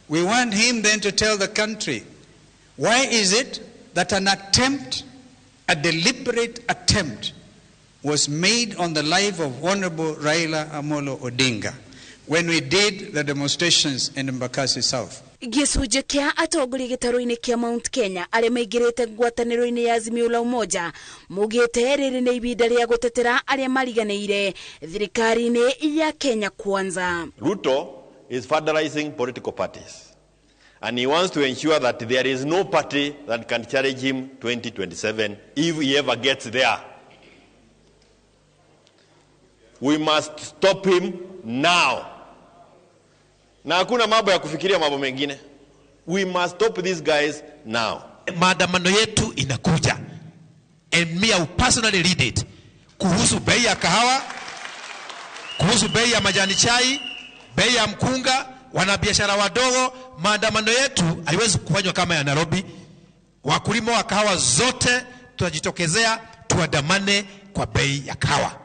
We want him then to tell the country, why is it that an attempt, a deliberate attempt, was made on the life of Honorable Raila Amolo Odinga when we did the demonstrations in Embakasi South? Gĩcunjĩ kĩa atongoria gĩtarũ-inĩ kĩa Mount Kenya arĩa maingĩrĩte ngwatanĩro-inĩ ya Azimio la Umoja maugĩte rĩrĩ nĩ ibinda rĩa gũtetera arĩa mariganĩire thirikari-inĩ ya Kenya Kwanza. Ruto is federalizing political parties, and he wants to ensure that there is no party that can challenge him 2027 if he ever gets there. We must stop him now. Na hakuna mambo ya kufikiria mambo mengine. We must stop these guys now. Maandamano yetu inakuja, and me I will personally lead it. Kuhusu bei ya kahawa, kuhusu bei ya majani chai, bei ya mkunga, wanabiashara wadogo. Maandamano yetu haiwezi kufanywa kama ya Nairobi. Wakulima wa kahawa zote tutajitokezea tuandamane kwa bei ya kahawa.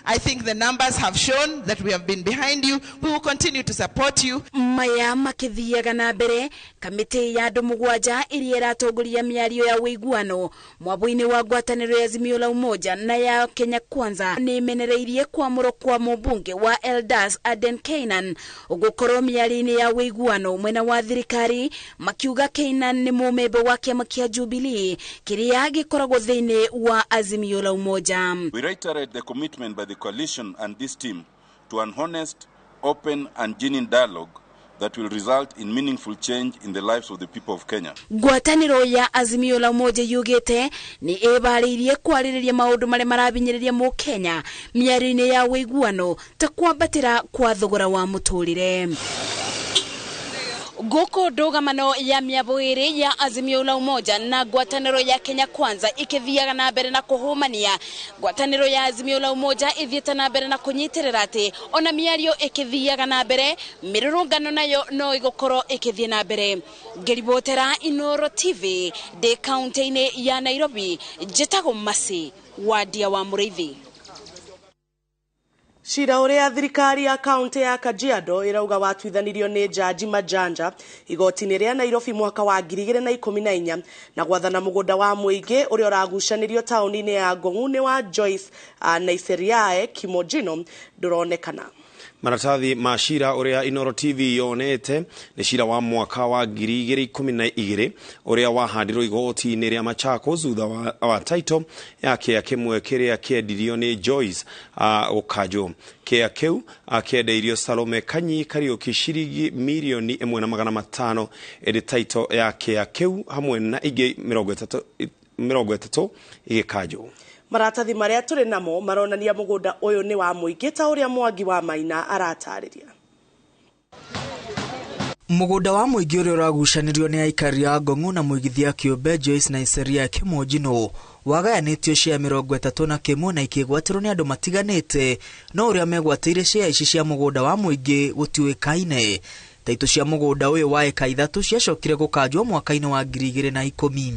I think the numbers have shown that we have been behind you. We will continue to support you. Maya makithiaga na mbere kamĩtĩ ya andũ mũgwanja ĩrĩa ĩratongoria mĩario ya ũiguano mwambũ-inĩ wa ngwatanĩro ya Azimio la Umoja na ya Kenya Kwanza nĩ ĩmenereirie kwamũrwo kwa mũmbunge wa Eldas Aden Keynan gũkorwo mĩario-inĩ ya ũiguano mwena wa thirikari, makiuga Keynan nĩ mũmembe wa kĩama kĩa Jubilee kĩrĩa gĩkoragwo thĩinĩ wa Azimio la Umoja. We reiterate the commitment by the coalition and this team to an honest, open and genuine dialogue that will result in meaningful change in the lives of the people of Kenya. Ngwatanĩro ya Azimio la Umoja yugĩte nĩ ĩbarĩirie kwarĩrĩria maũndũ marĩa marabinyĩrĩria mũkenya mĩario-inĩ ya ũiguano ta kwambatĩra kwa thogora wa mũtũrĩre. Gũkũ ndũgamano ya mĩambo ĩrĩ ya Azimio la Umoja na ngwatanĩro ya Kenya Kwanza ikĩthiaga na mbere na kũhũmania, ngwatanĩro ya Azimio la Umoja ĩthiĩte na mbere na kũnyitĩrĩra atĩ ona mĩario ĩkĩthiaga na mbere mĩrũrũngano nayo no ĩgũkorwo ĩkĩthiĩ na mbere. Ngĩribotera Inooro TV ndĩ kaunti-inĩ ya Nairobi, njĩtagwo Mercy Wandia wa Mũrĩithi. Cira ũrĩa thirikari ya kaunti ya Kajiado ĩrauga watuithanirio nĩ Jaji Majanja igoti-inĩ rĩa Nairobi mwaka wa 2014 na gwathana mũgũnda wa mũingĩ ũrĩa ũragucanĩrio taũni-inĩ ya Ngong'u nĩ wa Joyce Naiseriae Kimojino ndũronekana. Maratathi ma cira ũrĩa Inooro TV yonete nĩ cira wa mwaka wa 2012 ũrĩa wahandirwo igoti-inĩ rĩa Machakos thutha wa title ya kĩa kĩmwe kĩrĩa kĩendirio nĩ Joyce gũkanjwo. Kĩa kĩu kĩendeirio Salome Kanyi Kariũki ciringi mirioni 1,500 ĩndĩ title ya kĩa kĩu hamwe na ingĩ 30 igĩkanjwo. Maratathi marĩa tũrĩ namo maronania mũgũnda ũyũ nĩ wa mũingĩ ta ũrĩa Mwangi wa Maina aratarĩria. Mũgũnda wa mũingĩ ũrĩa ũragucanĩrio nĩ aikari a Ngong'u na mũigithia kĩũmbe Joyce Naiseriae Kimojino wagayanĩtio share 31 na ikĩgwatĩrwo nĩ andũ matiganĩte, no ũrĩa megwatĩire share ici cia mũgũnda wa mũingĩ gũtiũĩkaine. Taitũ cia mũgũnda ũyũ wa eka 3 ciacokire gũkanjwo mwaka-inĩ wa 2010.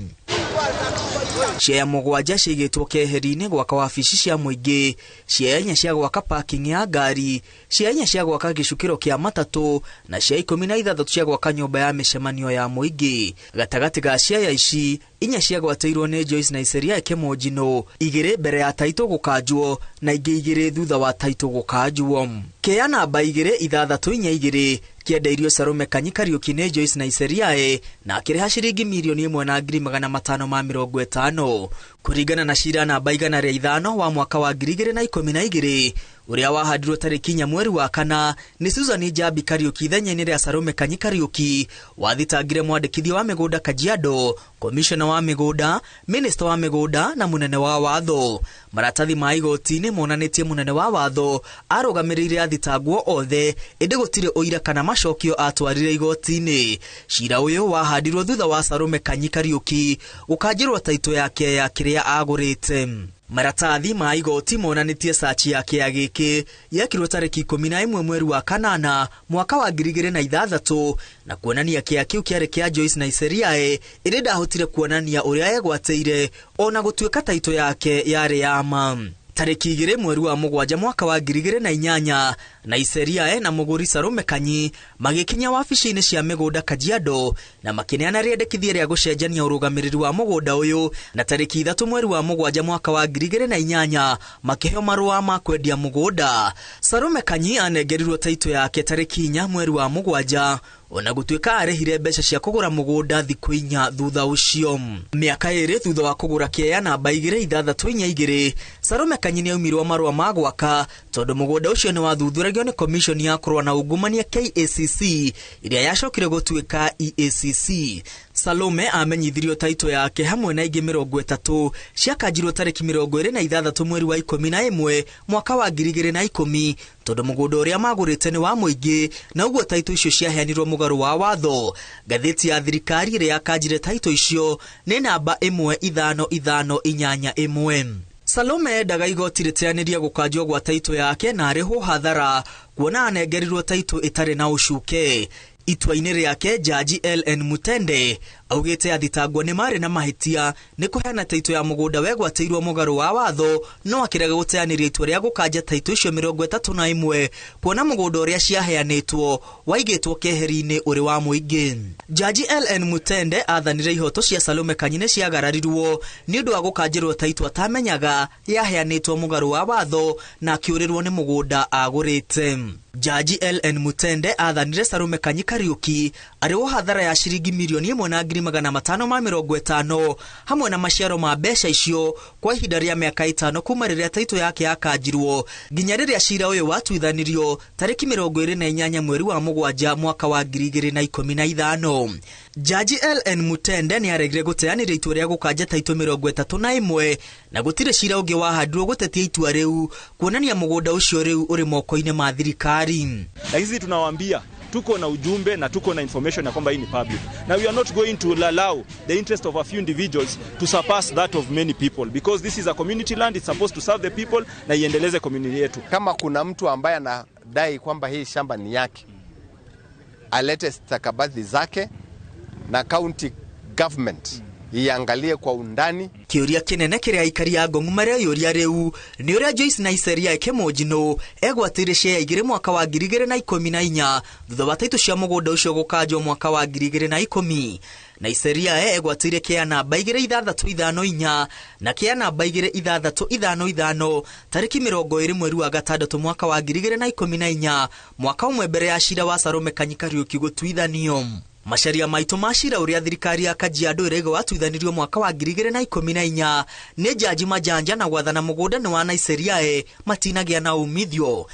Share 7 ciigĩtwo keheri-inĩ gwaka wabici cia mũingĩ, share 4 cia gwaka parking ya ngari, share 4 cia gwaka gĩcukĩro kĩa matatũ na share 16 cia gwaka nyũmba ya mĩcemanio ya mũingĩ. Gatagatĩ ga share ici, 4 ciagwatĩirwo nĩ Joyce Naiseriae Kimojino, 2 mbere ya taitũ gũkanjwo na ingĩ 2 thutha wa taitũ gũkanjwo. Kĩea namba 2 6 4 2 kĩendeirio Salome Kanyi Kariuki nĩ Joyce Naiseriae na akĩrĩha ciringi mirioni 1,550,000 kũringana na cira namba 105 wa mwaka wa 2012 ũrĩa wahandirwo tarĩki 4 mweri wa 4 nĩ Susan Njambi Kariuki ithenya-inĩ rĩa Salome Kanyi Kariuki wathitangire mwandĩkithia wa mĩgũnda Kajiado, komishona wa mĩgũnda, minista wa mĩgũnda na mũnene wa watho. Maratathi ma igoti-inĩ monanĩtie mũnene wa watho arũgamĩrĩire athitangwo othe ĩndĩ gũtirĩ ũira kana macokio atwarire igoti-inĩ. Cira ũyũ wahandirwo thutha wa Salome Kanyi Kariuki gũkanjĩrwo taitũ yake ya kĩrĩa agũrĩte. Maratathi ma igoti monanĩtie sachi ya kĩa gĩkĩ yekirwo tarĩki 11 mweri wa 8 mwaka wa 2006 na kuonania kĩa kĩu kĩarĩ kĩa Joyce Naiseriae ĩrĩ ndahotire kuonania ũrĩa egwatĩire ona gũtuĩka taitũ yake yarĩ ya ma. Tarĩki 2 mweri wa 7 mwaka wa 2008 Naiseriae na mũgũri Salome Kanyi magĩkinya wabici-inĩ cia mĩgũnda Kajiado na makĩneana rĩendekithia rĩa gũcenjania ũrũgamĩrĩri wa mũgũnda ũyũ na tarĩki 3 mweri wa 7 mwaka wa 2008 makĩheo marũa ma kwendia mũgũnda. Salome Kanyi anengerirwo taitũ yake tarĩki 4 mweri wa 7 ona gũtuĩka arĩhire mbeca cia kũgũra mũgũnda thikũ 4 thutha ũcio. Mĩaka 2 thutha wa kũgũra kĩea namba 2 6 4 2 Salome Kanyi nĩaumirwo marũa ma gwaka tondũ mũgũnda ũcio nĩ wathuthuragio nĩ commission ya kũrũa na ungumania KACC ĩrĩa yacokire gũtuĩka EACC. Salome amenyithirio taitũ yake hamwe na ingĩ 30 ciakanjirwo tarĩki 26 mweri wa 11 mwaka wa 2010 tondũ mũgũnda ũrĩa magũrĩte nĩ wa mũingĩ na ũguo taitũ icio ciaheanirwo mũgarũ wa watho. Ngathĩti ya thirikari ĩrĩa yakanjire taitũ icio nĩ namba 15581. Salome endaga igoti rĩteanĩrie gũkanjwo gwa taitũ yake na arĩhwo hathara kuona anengerirwo taitũ ĩtarĩ na ũcuke. Itua-inĩ rĩake Jaji LN Mutende augĩte athitangwo nĩ marĩ na mahĩtia nĩ kũheana taitũ ya mũgũnda wegwatĩirwo mũgarũ wa watho no akĩrega gũteanĩria itua rĩa gũkanja taitũ icio 31 kuona mũgũnda ũrĩa ciaheanĩtwo waigĩtwo keheri-inĩ ũrĩ wa mũingĩ. Jaji LN Mutende athanire ihoto cia Salome Kanyi nĩ ciagararirwo nĩ ũndũ wa gũkanjĩrwo taitũ atamenyaga yaheanĩtwo mũgarũ wa watho na akĩũrĩrwo nĩ mũgũnda agũrĩte. Jaji LN Mutende athanire Salome Kanyi Kariuki arĩhwo hathara ya ciringi mirioni 1,550 hamwe na maciaro ma mbeca icio kwa ihinda rĩa mĩaka 5 kuma rĩrĩa taitũ yake yakanjirwo nginya rĩrĩa cira ũyũ watuithanirio tarĩki 28 mweri wa 7 mwaka wa 2015. Jaji LN Mutende nĩaregire gũteanĩria itua rĩa gũkanja taitũ 31 na gũtirĩ cira ũngĩ wahandirwo gũtetia itua rĩu kuonania mũgũnda ũcio rĩu ũrĩ moko-inĩ ma thirikari. Lakini sisi tunawaambia tuko na ujumbe na tuko na information ya kwamba hii ni public. Now we are not going to allow the interest of a few individuals to surpass that of many people because this is a community land, it's supposed to serve the people na iendeleze community yetu. Kama kuna mtu ambaye anadai kwamba hii shamba ni yake, alete stakabadhi zake na county government iangalie kwa undani. Kĩũria kĩnene kĩrĩa aikari a Ngong'u mareyũria rĩu nĩ ũrĩa Joyce Naiseriae Kĩmũnjinũ egwatĩire share 2 mwaka wa 2014 thutha wa taitũ cia mũgũnda ũcio gũkanjwo mwaka wa 2010. Naiseriae egwatĩire kĩa namba 2 6 5 4 na kĩa namba 2 6 5 5 tarĩki 20 mweri wa 6 mwaka wa 2014 mwaka ũmwe mbere ya cira wa Salome Kanyi Kariuki gũtuithanio. Macaria maitũ ma cira ũrĩa thirikari ya Kajiado ĩraiga watuithanirio mwaka wa 2014 nĩ Jaji Majanja na gwathana mũgũnda nĩ wa Naiseriae matinagĩa na umithio.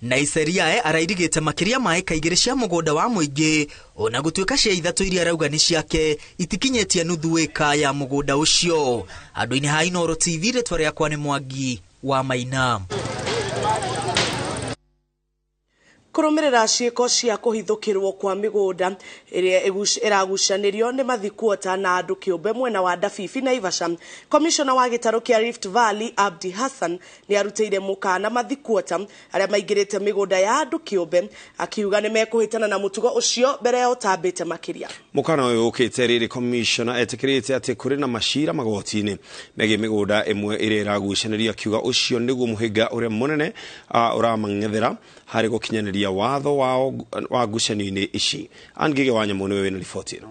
Naiseriae arairigĩte makĩria ma ĩka 2 cia mũgũnda wa mũingĩ ona gũtuĩka cia 3 iria arauga nĩ ciake itikinyĩtie nuthu ĩka ya mũgũnda ũcio. Handũ-inĩ ha Inooro TV rĩtwa rĩakwa nĩ Mwangi wa Maina. Kũrũmĩrĩra ciĩko cia kũhithũkĩrwo kwa mĩgũnda ĩrĩa ĩragucanĩrio nĩ mathikuota na andũ kĩũmbe mwena wa Ndabibi Naivasha, komishona wa gĩtarũ kĩa Rift Valley Abdi Hassan nĩ arutĩire mũkana mathikuota arĩa maingĩrĩte mĩgũnda ya andũ kĩũmbe akiuga nĩ mekũhĩtana na mũtugo ũcio mbere ya ũtambĩte makĩria. Mũkana ũyũ ũkĩte rĩrĩ komishona etĩkĩrĩte atĩ kũrĩ na macira magoti-inĩ megiĩ mĩgũnda ĩmwe ĩrĩa ĩragucanĩrio akiuga ũcio nĩguo mũhĩnga ũrĩa mũnene ũramang'ethera harĩ gũkinyanĩria watho wao wa ngucanio-inĩ ici. Ann Ngige wa Nyamũ nĩwe wĩna riboti ĩno.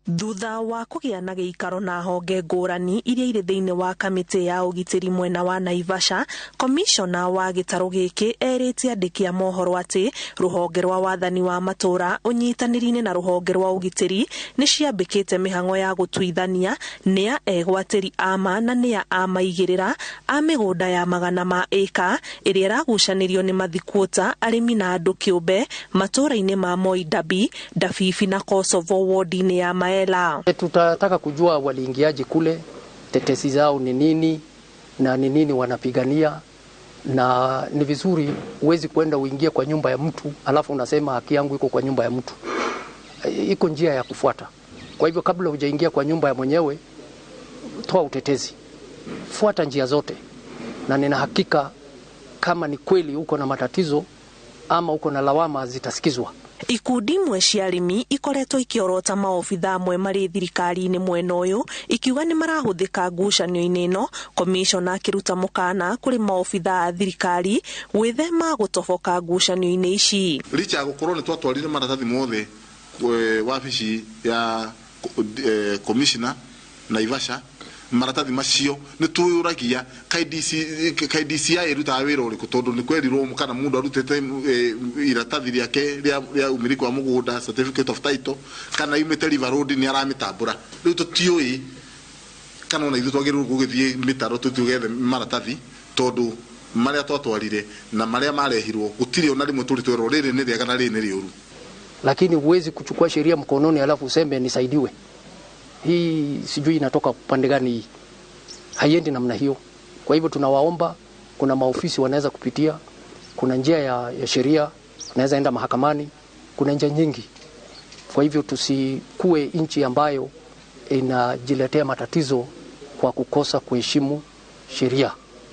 Thutha wa kũgĩa na gĩikaro na honge ngũrani iria irĩ thĩinĩ wa kamĩtĩ ya ũgitĩri mwena wa Naivasha, komishona wa gĩtarũ gĩkĩ erĩte andĩki a mohoro atĩ rũhonge rwa wathani wa matũũra ũnyitanĩri-inĩ na rũhonge rwa ũgitĩri nĩ ciambĩkĩte mĩhang'o ya gũtuithania nĩa egwatĩri ama na nĩa amaigĩrĩra a mĩgũnda ya magana ma ĩka ĩrĩa ĩragucanĩrio nĩ mathikuũta arĩmi na andũ kĩũmbe matũũra-inĩ ma Moi Dabi, Dabibi na Kosovo wodi-inĩ ya Maela. Tutataka kujua waliingiaje kule, tetesi zao ni nini na ni nini wanapigania, na ni vizuri huwezi kwenda uingie kwa nyumba ya mtu alafu unasema haki yangu iko kwa nyumba ya mtu. Iko njia ya kufuata. Kwa hivyo kabla hujaingia kwa nyumba ya mwenyewe, toa utetezi, fuata njia zote, na nina hakika kama ni kweli uko na matatizo ama uko na lawama zitasikizwa. Ikundi imwe cia arĩmi ikoretwo ikĩorota maobitha amwe marĩ thirikari-inĩ mwena ũyũ ikiuga nĩ marahũthĩka ngucanio-inĩ ĩno. Komishona akĩruta mũkana kũrĩ maobitha a thirikari gwĩthema gũtoboka ngucanio-inĩ ici. Licha ya gũkorwo nĩ twatwarire maratathi mothe wabici ya commissioner Naivasha, maratathi macio nĩ twĩyũragia KDCI ĩrutaga wĩra ũrĩkũ, tondũ nĩ kwerirwo kana mũndũ arutĩte iratathi rĩake rĩa umiliki wa mũgũnda, certificate of title, kana yumĩte River Road nĩ aramĩtambũra. Rĩu tũtiũĩ kana ona ithuĩ twagĩrĩirwo gũgĩthiĩ mĩtaro tũthiĩ maratathi, tondũ marĩa twatwarire na marĩa marehirwo gũtirĩ ona rĩmwe tũrĩ twerwo rĩrĩ nĩ rĩega na rĩrĩ nĩ rĩũru. Lakini huwezi kuchukua sheria mkononi alafu useme nisaidiwe. Hii sijui inatoka upande gani hii. Haiendi namna hiyo. Kwa hivyo tunawaomba, kuna maofisi wanaweza kupitia, kuna njia ya sheria, wanaweza enda mahakamani, kuna njia nyingi. Kwa hivyo tusikue nchi ambayo inajiletea matatizo kwa kukosa kuheshimu sheria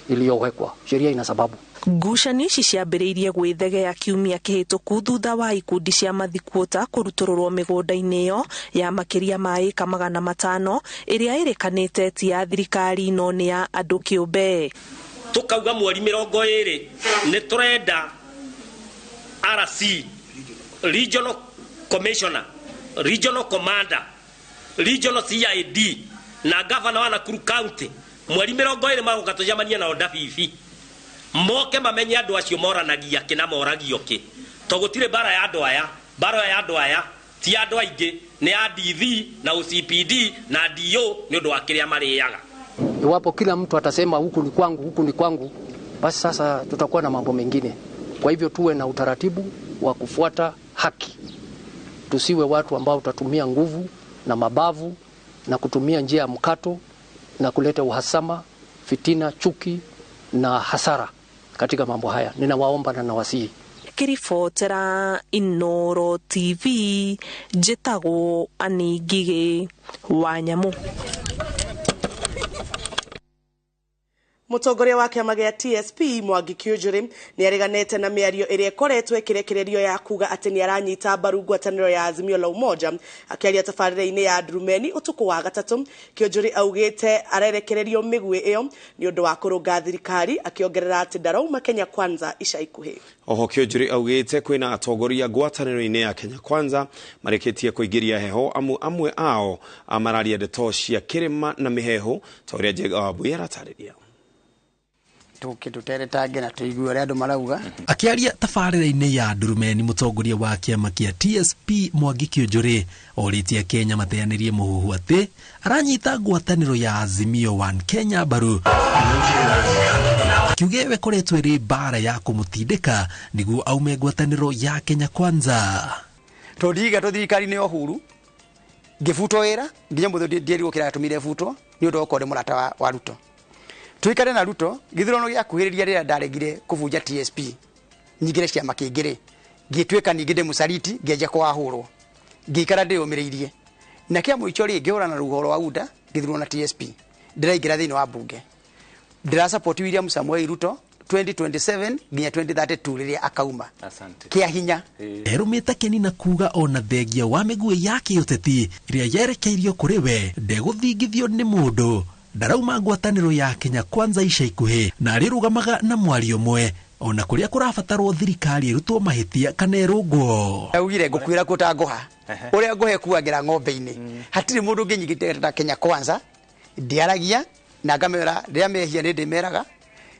iliyowekwa. Sheria ina sababu. Ngucanio ici ciambĩrĩirie gwĩthegea kiumia kĩhĩtũku thutha wa ikundi cia mathikuũta kũrutũrũrwo mĩgũnda-inĩ ĩyo ya makĩria ma ĩka 500 ĩrĩa ĩrĩkanĩte ti ya thirikari no nĩ ya andũ kĩũmbe. Tukauga mweri 20 nĩ tũrenda RC, Regional Commissioner, Regional Commander, Regional CID na Governor wa Nakuru County mweri 20 magoka tũcemanie nao Ndabibi, moke mamenye andũ acio moranagia kĩ na moragio kĩ, to gũtirĩ mbara ya andũ aya, mbara ya andũ aya ti andũ aingĩ, nĩ ya DV na OCPD na DO nĩ ũndũ wa kĩrĩa marĩaga. Iwapo kila mtu atasema huku ni kwangu, huku ni kwangu, basi sasa tutakuwa na mambo mengine. Kwa hivyo tuwe na utaratibu wa kufuata haki. Tusiwe watu ambao tutatumia nguvu na mabavu na kutumia njia ya mkato na kuleta uhasama, fitina, chuki na hasara katika mambo haya. Ninawaomba na nawasihi. Kiribotera Inoro TV, njĩtagwo Annie Ngigĩ wa Nyamu. Mũtongoria wa kĩama gĩa TSP Mwangi Kiunjuri nĩ areganĩte na mĩario ĩrĩa ĩkoretwo ĩkĩrekererio ya kuga atĩ nĩ aranyita mbaru ngwatanĩro ya Azimio la Umoja. Akĩaria tabarĩra-inĩ ya Ndurumeni ũtukũ wa gatatũ, Kiunjuri augĩte arerekererio mĩguĩ ĩyo nĩ ũndũ wa kũrũnga thirikari, akĩongerera atĩ ndarauma Kenya Kwanza ica ikuhĩ. Oho Kiunjuri augĩte kwĩna atongoria ngwatanĩro-inĩ ya Kenya Kwanza marĩkĩtie kũingĩria heho, amu amwe ao mararia ndeto cia kĩrĩma na mĩheho ta ũrĩa Njenga Wambui aratarĩria. Akiaria tabarĩra-inĩ ya Ndurumeni, mũtongoria wa kĩama kĩa TSP Mwangi Kiunjuri orĩtie Kenya mateanĩrie mũhuhu atĩ aranyita ngwatanĩro ya Azimio One Kenya mbaru, akiuga ĩyo ĩkoretwo ĩrĩ mbara ya kũmũtindĩka nĩguo aume ngwatanĩro ya Kenya Kwanza. Tũndiga thirikari-inĩ ya Uhuru ngĩbutwo wĩra nginya mũthĩ ndierirwo kĩrĩa gĩatũmire butwo nĩ ũndũ wa gũkorwo ndĩ mũrata wa Ruto. Tuikare na Ruto githurano gĩakuhĩrĩria rĩrĩa ndaregire kũbunja TSP nyingĩre ciama kĩngĩ rĩ, ngĩtuĩka ningĩ ndĩ mũcariti, ngĩanjia kũhahũrwo, ngĩikara ndĩyũmĩrĩirie, na kĩa mũico rĩ ngĩhũrana na rũhuho rwa UDA ngĩthurwo na TSP, ndĩraingĩra thĩinĩ wa bunge, ndĩra support William Samoei Ruto 2027 nginya 2032 rĩrĩa akauma. Asante. Kĩa hinya. Erũmĩte Keni na kuga ona thengia wa mĩguĩ ya kĩũteti ĩrĩa yerekeirio kũrĩ we ndegũthingithio nĩ mũndũ, ndarauma ngwatanĩro ya Kenya Kwanza ica ikuhĩ na arĩrũgamaga na mwario ũmwe ona kũrĩa kũrabatarwo thirikari ĩrutwo mahĩtia kana ĩrũngwo. Augire ngũkuĩra kuo ta ngũha. Ũrĩa ngũhe kuangĩra ng'ombe-inĩ, hatirĩ mũndũ ũngĩnyigĩte ta Kenya Kwanza. Ndiaragia na ngamera rĩrĩa mehia nĩ ndĩmeraga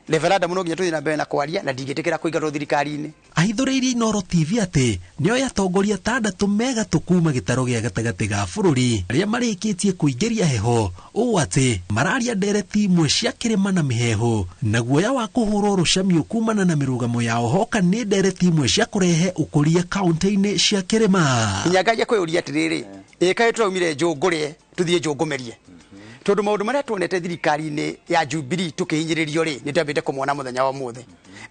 referendum no nginya tũthiĩ na mbere na kwaria, na ndingĩtĩkĩra kũingatwo thirikari-inĩ. Ahithũrĩirie Inooro TV atĩ nĩoĩ atongoria atandatũ megatũ kuma gĩtarũ gĩa gatagatĩ ga bũrũri arĩa marĩkĩtie kũingĩria heho ũũ atĩ mararia ndereti imwe cia kĩrĩma na mĩheehũ na guoya wa kũhũrwo rũcamiũ kumana na mĩrũgamo yao hoka nĩ ndereti imwe cia kũrehe ũkũria kaunti-inĩ cia kĩrĩma. Nginya ngaja kwĩyũria atĩrĩrĩ, ĩ kaĩ tũraumire njũngũrĩe tũthiĩ njũngũmerie, tondũ maũndũ marĩa tuonete thirikari-inĩ ya Jubilee tũkĩhinyĩrĩrio rĩ, nĩ twambĩte kũmona mũthenya wa ũmũthĩ,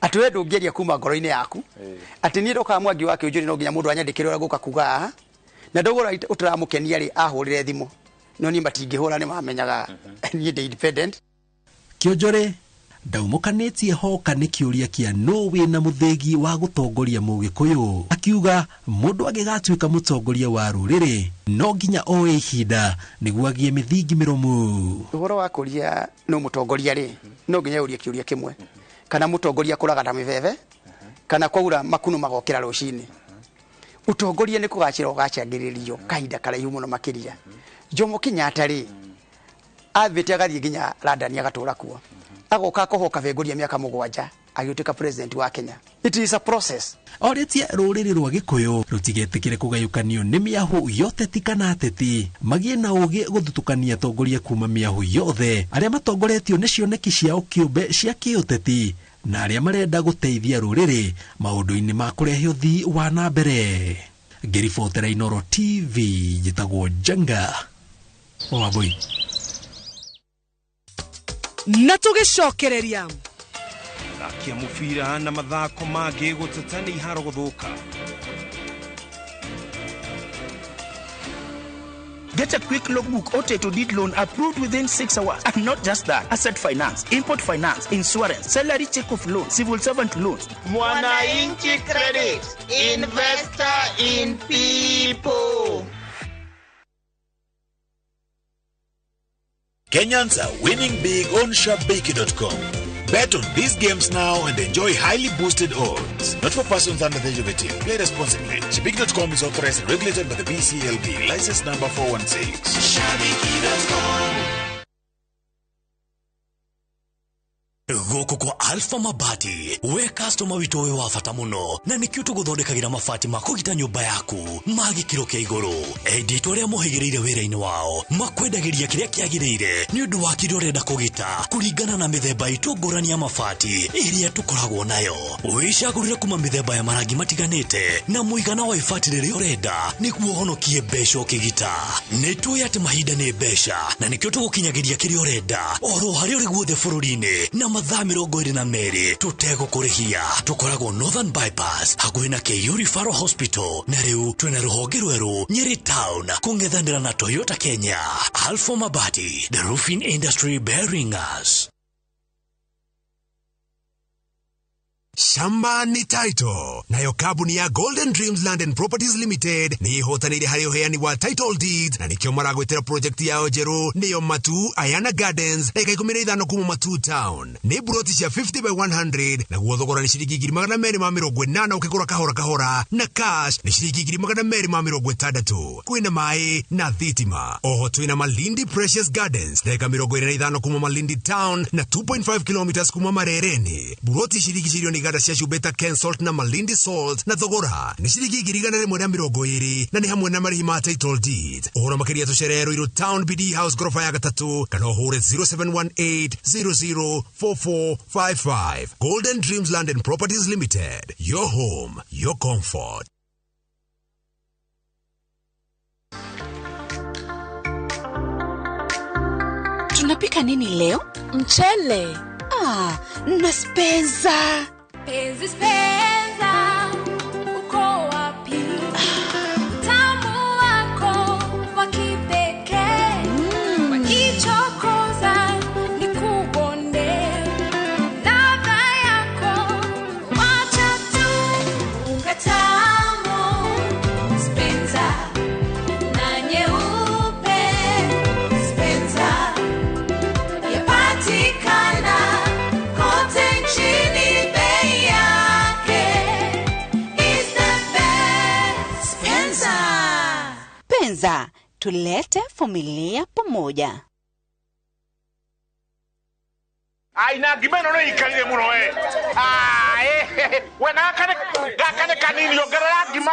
atĩ we ndũngĩaria kuma ngoro-inĩ yaku atĩ niĩ ndokaga Mwangi wa Kĩũnjũri no nginya mũndũ anyandĩkĩre ũrĩa ngũka kuga haha, na ndũgũra ũtaramũkenia rĩ, ahũrĩre thimũ, no niĩ matingĩhũra, nĩ mamenyaga niĩ ndĩ independent. Kĩonjore ndaumũkanĩtie hoka nĩ kĩũria kĩa nũ wĩna mũthĩgi wa gũtongoria Mũgĩkũyũ, akiuga mũndũ angĩgatuĩka mũtongoria wa rũrĩrĩ no nginya oe ihinda nĩguo agĩe mĩthingi mĩrũmu. Ũhoro wa kũria nũ mũtongoria rĩ, no nginya ũrie kĩũria kĩmwe, kana mũtongoria kũraga ta mĩbebe kana kwaura makuno magokĩra rũcinĩ. Ũtongoria nĩ kũgacĩra ũgacangĩrĩrio kahinda karaihu mũno makĩria. Jomo Kenyatta rĩ, athiĩte agathiĩ nginya London agatũra kuo, agoka akohoka bengoria mĩaka 7 agĩtuĩka president wa Kenya. It is a process. Orĩtie rũrĩrĩ rwa Gĩkũyũ rũtigetĩkĩre kũgayũkanio nĩ mĩahũ yoteti kana ateti, magĩe na ũgĩ gũthutũkania atongoria kuma mĩahũ yothe arĩa matongoretio nĩ cioneki ciao kĩũmbe cia kĩũteti na arĩa marenda gũteithia rũrĩrĩ maũndũ-inĩ ma kũrehe ũthii wa na mbere. Ngĩribotera Inooro TV, njĩtagwo Njenga Wambui. Na tũgĩcokereria athaki a mũbira na mathako mangĩ gũteta nĩ iharo gũthũka. Get a quick logbook or title deed loan approved within 6 hours. And not just that, asset finance, import finance, insurance, salary check off loan, civil servant loans. Mwananchi Credit, investor in people. Kenyans are winning big on Shabiki.com. Bet on these games now and enjoy highly boosted odds. Not for persons under the age of 18. Play responsibly. Shabiki.com is authorized and regulated by the BCLB. License number 416. Shabiki.com. Gũkũ kwa Alpha Mabati, we customer witũ wĩ wa bata mũno, na nĩkĩo tũgũthondekagĩra mabati ma kũgita nyũmba yaku ma gĩkĩro kĩa igũrũ. Endia aitũ arĩa mohĩgĩrĩire wĩra-inĩ wao makwendagĩria kĩrĩa kĩagĩrĩire nĩ ũndũ wa kĩrĩa ũrenda kũgita kũringana na mĩthemba itũ ngũrani ya mabati ĩrĩa tũkoragwo nayo. Wĩcagũrĩre kuma mĩthemba ya marangi matiganĩte na mũigana wa ibati rĩrĩa ũrenda nĩguo ũhonokie mbeca ũkĩgita. Nĩ tũĩ atĩ mahinda nĩ mbeca na nĩkĩo tũgũkinyagĩria kĩrĩa ũrenda oro harĩa ũrĩ guothe bũrũri-inĩ na mathaa 22 tũtegũkũrĩhia. Tũkoragwo Northern Bypass hakuhĩ na KU Referral Hospital, na rĩu twĩna rũhonge rwerũ Nyeri Town kũng'ethanĩra na Toyota Kenya. Alpha Mabati, the roofing industry bearing us. Shamba ni title. Nayo kambuni ya Golden Dreams Land and Properties Limited nĩ ĩhotanĩire harĩ ũheani wa title deeds, na nĩkĩo maragwĩtĩra project yao njerũ nĩyo Matu Ayana Gardens, ndagĩka 15 kuma Matu Town. Nĩ buroti cia 50 by 100, naguo thogora nĩ ciringi 280,000 ũkĩgũra kahora kahora, na cash nĩ ciringi 260,000. Kwĩna maĩ na thitima. Oho twĩna Malindi Precious Gardens, ndagĩka 25 kuma Malindi Town na 2.5 kilometers kuma Marereni. Buroti cirigicĩirio nĩ iganda cia cumbĩ ta Ken Salt na Malindi Salt, na thogora nĩ ciringi 120,000, na nĩ hamwe na marĩhi ma title deed. Ũhoro makĩria tũcerere Ruiru Town BD House goroba ya 3 kana ũhũre 0718 004455. Golden Dreams Land and Properties Limited, your home, your comfort. Tunapika nini leo? Mchele. Ah, na spenza. Penzi spenza, uko wapi? Utamu wako wa kipekee, wakichokoza nikubonde. Ladha yako wacha tu ukatamu. Spenza na nyeupe, spenza yapatikana kote nchini. Tulete familia pamoja. Aina ngima ĩno nĩ ikarire mũno we. We gakane kanini ongerera ngima.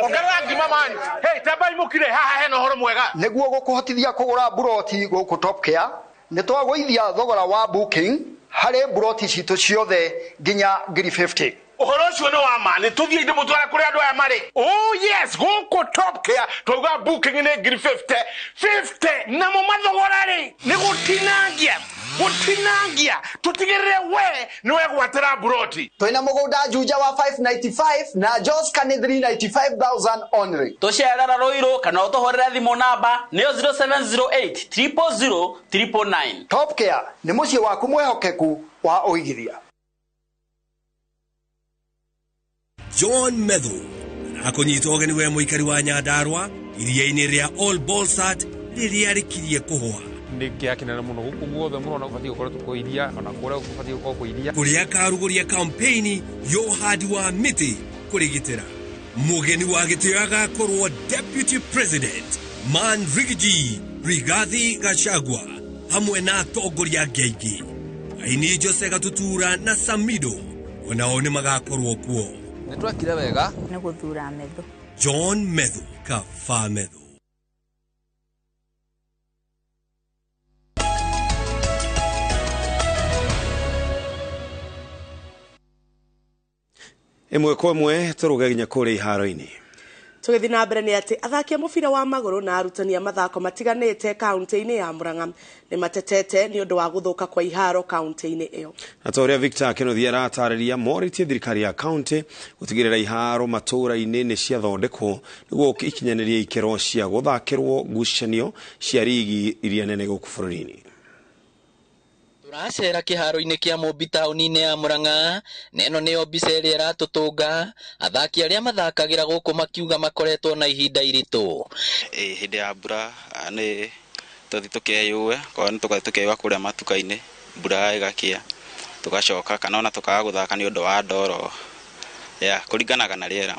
Ongerera ngima man. Hey, tambai mũkire haha hena ũhoro mwega. Nĩguo gũkũhotithia kũgũra mburoti gũkũ Top Care, nĩ twagũithia thogora wa booking harĩ mburoti citũ ciothe nginya 50,000. Ũhoro ũcio nĩ wa ma, nĩ tũthiĩ ndĩmũtware kũrĩa andũ aya marĩ. Oh yes, gũkũ Top Care twauga booking nĩ 50,000. 50 namo mathogora rĩ nĩ gũtinangia. Gũtinangia tũtigĩrĩre we nĩ wegwatĩra mburoti. Twĩna mũgũnda Juja wa 595 na Joska nĩ 395,000 only. Tũcerera Ruiru kana ũtũhũrĩre thimũ namba nĩyo 0708 000 999. Top Care nĩ mũciĩ waku mwĩhokeku wa ũigithia. John Methu akũnyita ũgeni we mũikari wa Nyandarua iria-inĩ rĩa All Bolsat rĩrĩa rĩkirie kũhũa. Nĩ kĩeha kĩnene mũno gũkũ guothe mũrona gũbatiĩ gũkorwo kwĩ iria ona kũrĩa gũbatiĩ gũkorwo kwĩ iria. Kũrĩa akarugũria kampeni ya ũhandi wa mĩtĩ kũrĩgitĩra. Mũgeni wa gĩtĩo agakorwo Deputy President Man Rigiji Rigathi Gachagua hamwe na atongoria angĩ aingĩ. Aini Jose Gatutura na Samido onao nĩ magakorwo kuo. Nĩ twekire wega nĩ gũthura Methu. John Methu, Kaba Methu. Ĩmwe kwa ĩmwe tũrũge nginya kũrĩa iharo-inĩ. Tũgĩthiĩ na mbere nĩ atĩ athaki a mũbira wa magũrũ na arutani a mathako matiganĩte kaunti-inĩ ya Murang'a nĩ matetete nĩ ũndũ wa gũthũka kwa iharo kaunti-inĩ ĩyo. Na ta ũrĩa Victor Kenothi aratarĩria, morĩtie thirikari ya kaunti gũtigĩrĩra iharo matũũra-inĩ nĩ ciathondekwo nĩguo ikinyanĩrie ikĩro cia gũthakĩrwo ngucanio cia rigi iria nene gũkũ bũrũri-inĩ. Tũracera kĩharo-inĩ kĩa Mũmbi taũni-inĩ ya Murang'a na ĩno nĩyo mbica ĩrĩa ĩratũtũnga athaki arĩa mathakagĩra gũkũ makiuga makoretwo na ihinda iritũ. Hĩndĩ ya mbura nĩ tũthiĩ tũkeyũe, korwo nĩ tũgathiĩ tũkeyũa kũrĩa matuka-inĩ mbura ĩgakĩa tũgacoka kana ona tũkaga gũthaka nĩ ũndũ wa ndoro ya kũringanaga na rĩera.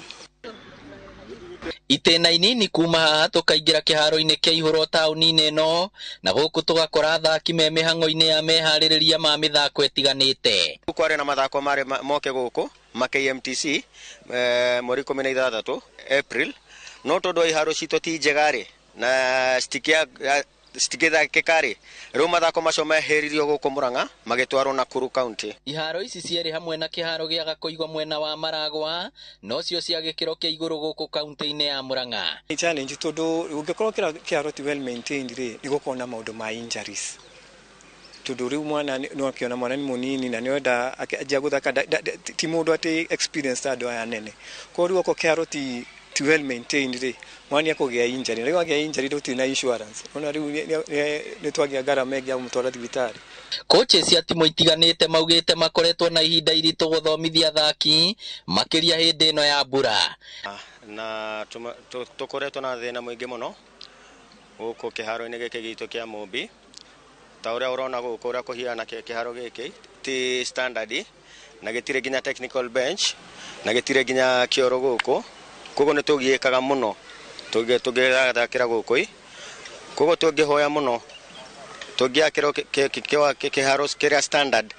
Itĩna inini kuma haha tũkaingĩra kĩharo-inĩ kĩa ihũrwo taũni-inĩ ĩno na gũkũ tũgakora athaki me mĩhang'o-inĩ ya meharĩrĩria ma mĩthako ĩtiganĩte. Kwarĩ na mathako marĩ moke gũkũ ma KMTC mweri 16 April, no tondũ wa iharo citũ ti njega rĩ na citingĩthakĩka rĩ, rĩu mathako macio meheririo gũkũ Murang'a magĩtwarwo Nakuru County. Iharo ici cierĩ hamwe na kĩharo gĩa Gakoigwa mwena wa Maragwa nocio cia gĩkĩro kĩa igũrũ gũkũ kaunti-inĩ ya Murang'a. Nĩ challenge tondũ ũngĩkorwo kĩharo ti well maintained rĩ, nĩ gũkorwo na maũndũ ma injuries. Tondũ rĩu mwana no akĩona mwana nĩ mũnini na nĩoenda anjia gũthaka ti mũndũ atĩ experience ta andũ aya nene. Koguo rĩu okorwo kĩharo ti well maintained rĩ, mwana nĩekũgĩa injury, na rĩu agĩa injury tũtirĩ na insurance. Ona rĩu nĩ twagĩa ngarama ĩngĩ ya kũmũtwara thibitarĩ. Coaches cia timu itiganĩte maugĩte makoretwo na ihinda iritũ gũthomithia athaki makĩria hĩndĩ ĩno ya mbura. Na tũkoretwo na thĩna mũingĩ mũno gũkũ kĩharo-inĩ gĩkĩ gitũ kĩa Mũmbi. Ta ũrĩa ũrona gũkũ ũrĩa kũhiana kĩharo gĩkĩ ti standard na gĩtirĩ nginya technical bench na gĩtirĩ nginya kĩoro gũkũ. Koguo nĩ tũgiĩkaga mũno tũngĩgathakĩra gũkũ. Koguo tũngĩhoya mũno tũngĩakĩrwo kĩharo kĩrĩa standard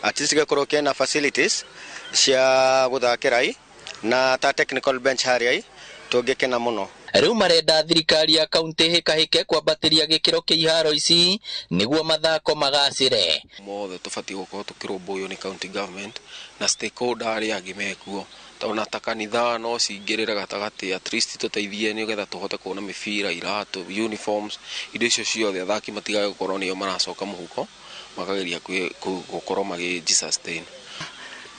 at least gĩkorwo kĩna facilities cia gũthakĩra na ta technical bench harĩa tũngĩkena mũno. Rĩu marenda thirikari ya kaunti hĩkahĩke kwambatĩria gĩkĩro kĩa iharo ici nĩguo mathako magacĩre. Mothe tũbatiĩ gũkorwo tũkĩrũmbũiyo nĩ county government na stakeholder arĩa angĩ mekuo, ona ta kanitha no cingĩrĩre gatagatĩ at least tũteithie nĩgetha tũhote kuona mĩbira, iratũ, uniforms, indo icio ciothe athaki matigage gũkorwo nĩo maracoka mũhuko makageria gũkorwo magĩji-sustain.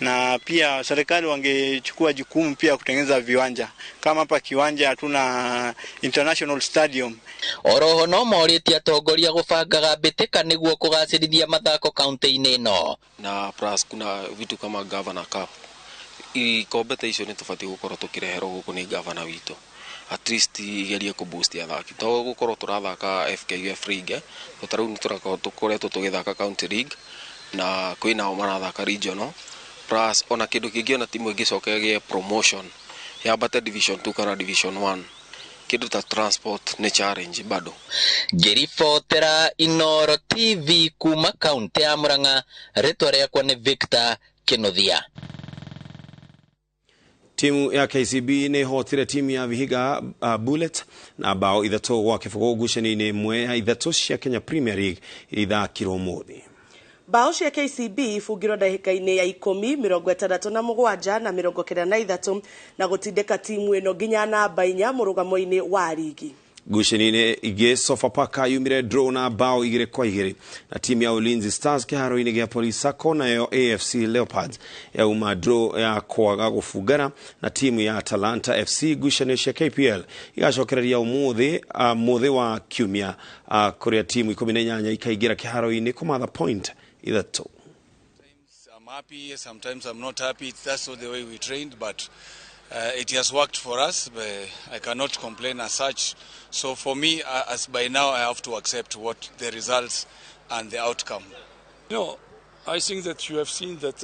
Na pia serikali wangechukua jukumu pia kutengeneza viwanja. Kama hapa kiwanja hatuna international stadium. Oroho no morĩtie atongoria gũbangaga mbĩtĩka nĩguo kũgacĩrithia mathako kaunti-inĩ ĩno. Na plus kuna vitu kama Governor Cup. Ikombe ta icio nĩ tũbatiĩ gũkorwo tũkĩreherwo gũkũ nĩ governor witũ. At least igerie kũ boost athaki. To gũkorwo tũrathaka FKF League, to rĩu nĩ tũkoretwo tũgĩthaka County League na kwĩnao marathaka regional. Plus ona kĩndũ kĩngĩ ona timu ĩngĩcoka ĩgĩe promotion yambate division 2 kana division 1. Kindu ta transport ni challenge bado. Ngĩribotera Inoro TV kuma kaunti ya Murang'a, rĩtwa rĩakwa nĩ Victor Kinuthia. Timu ya KCB nĩ ĩhotire timu ya Vihiga Bullet na bao 3-0 ngucanio-inĩ ĩmwe ya 3 cia Kenya Premier League ithakirwo ũmũthĩ. Bao cia KCB ibungirwo ndagĩka-inĩ ya 10, 67 na 93 na gũtindĩka timu ĩno nginya namba 4 mũrũgamo-inĩ wa rigi. Ngucanio-inĩ ingĩ, Sofapaka yumire draw na bao 2-2 na timu ya Ulinzi Stars kĩharo-inĩ gĩa Police Sacco, nayo AFC Leopards yauma draw ya kwaga gũbungana na timu ya Talanta FC. Ngucanio cia KPL igacokereria ũmũthĩ mũthĩ wa kiumia kũrĩa timu 18 ikaingĩra kĩharo-inĩ kũmatha point 3. I'm happy, sometimes I'm not happy. That's not the way we trained, but it has worked for us. But I cannot complain as such. So for me, as by now, I have to accept what the results and the outcome. You know, I think that you have seen that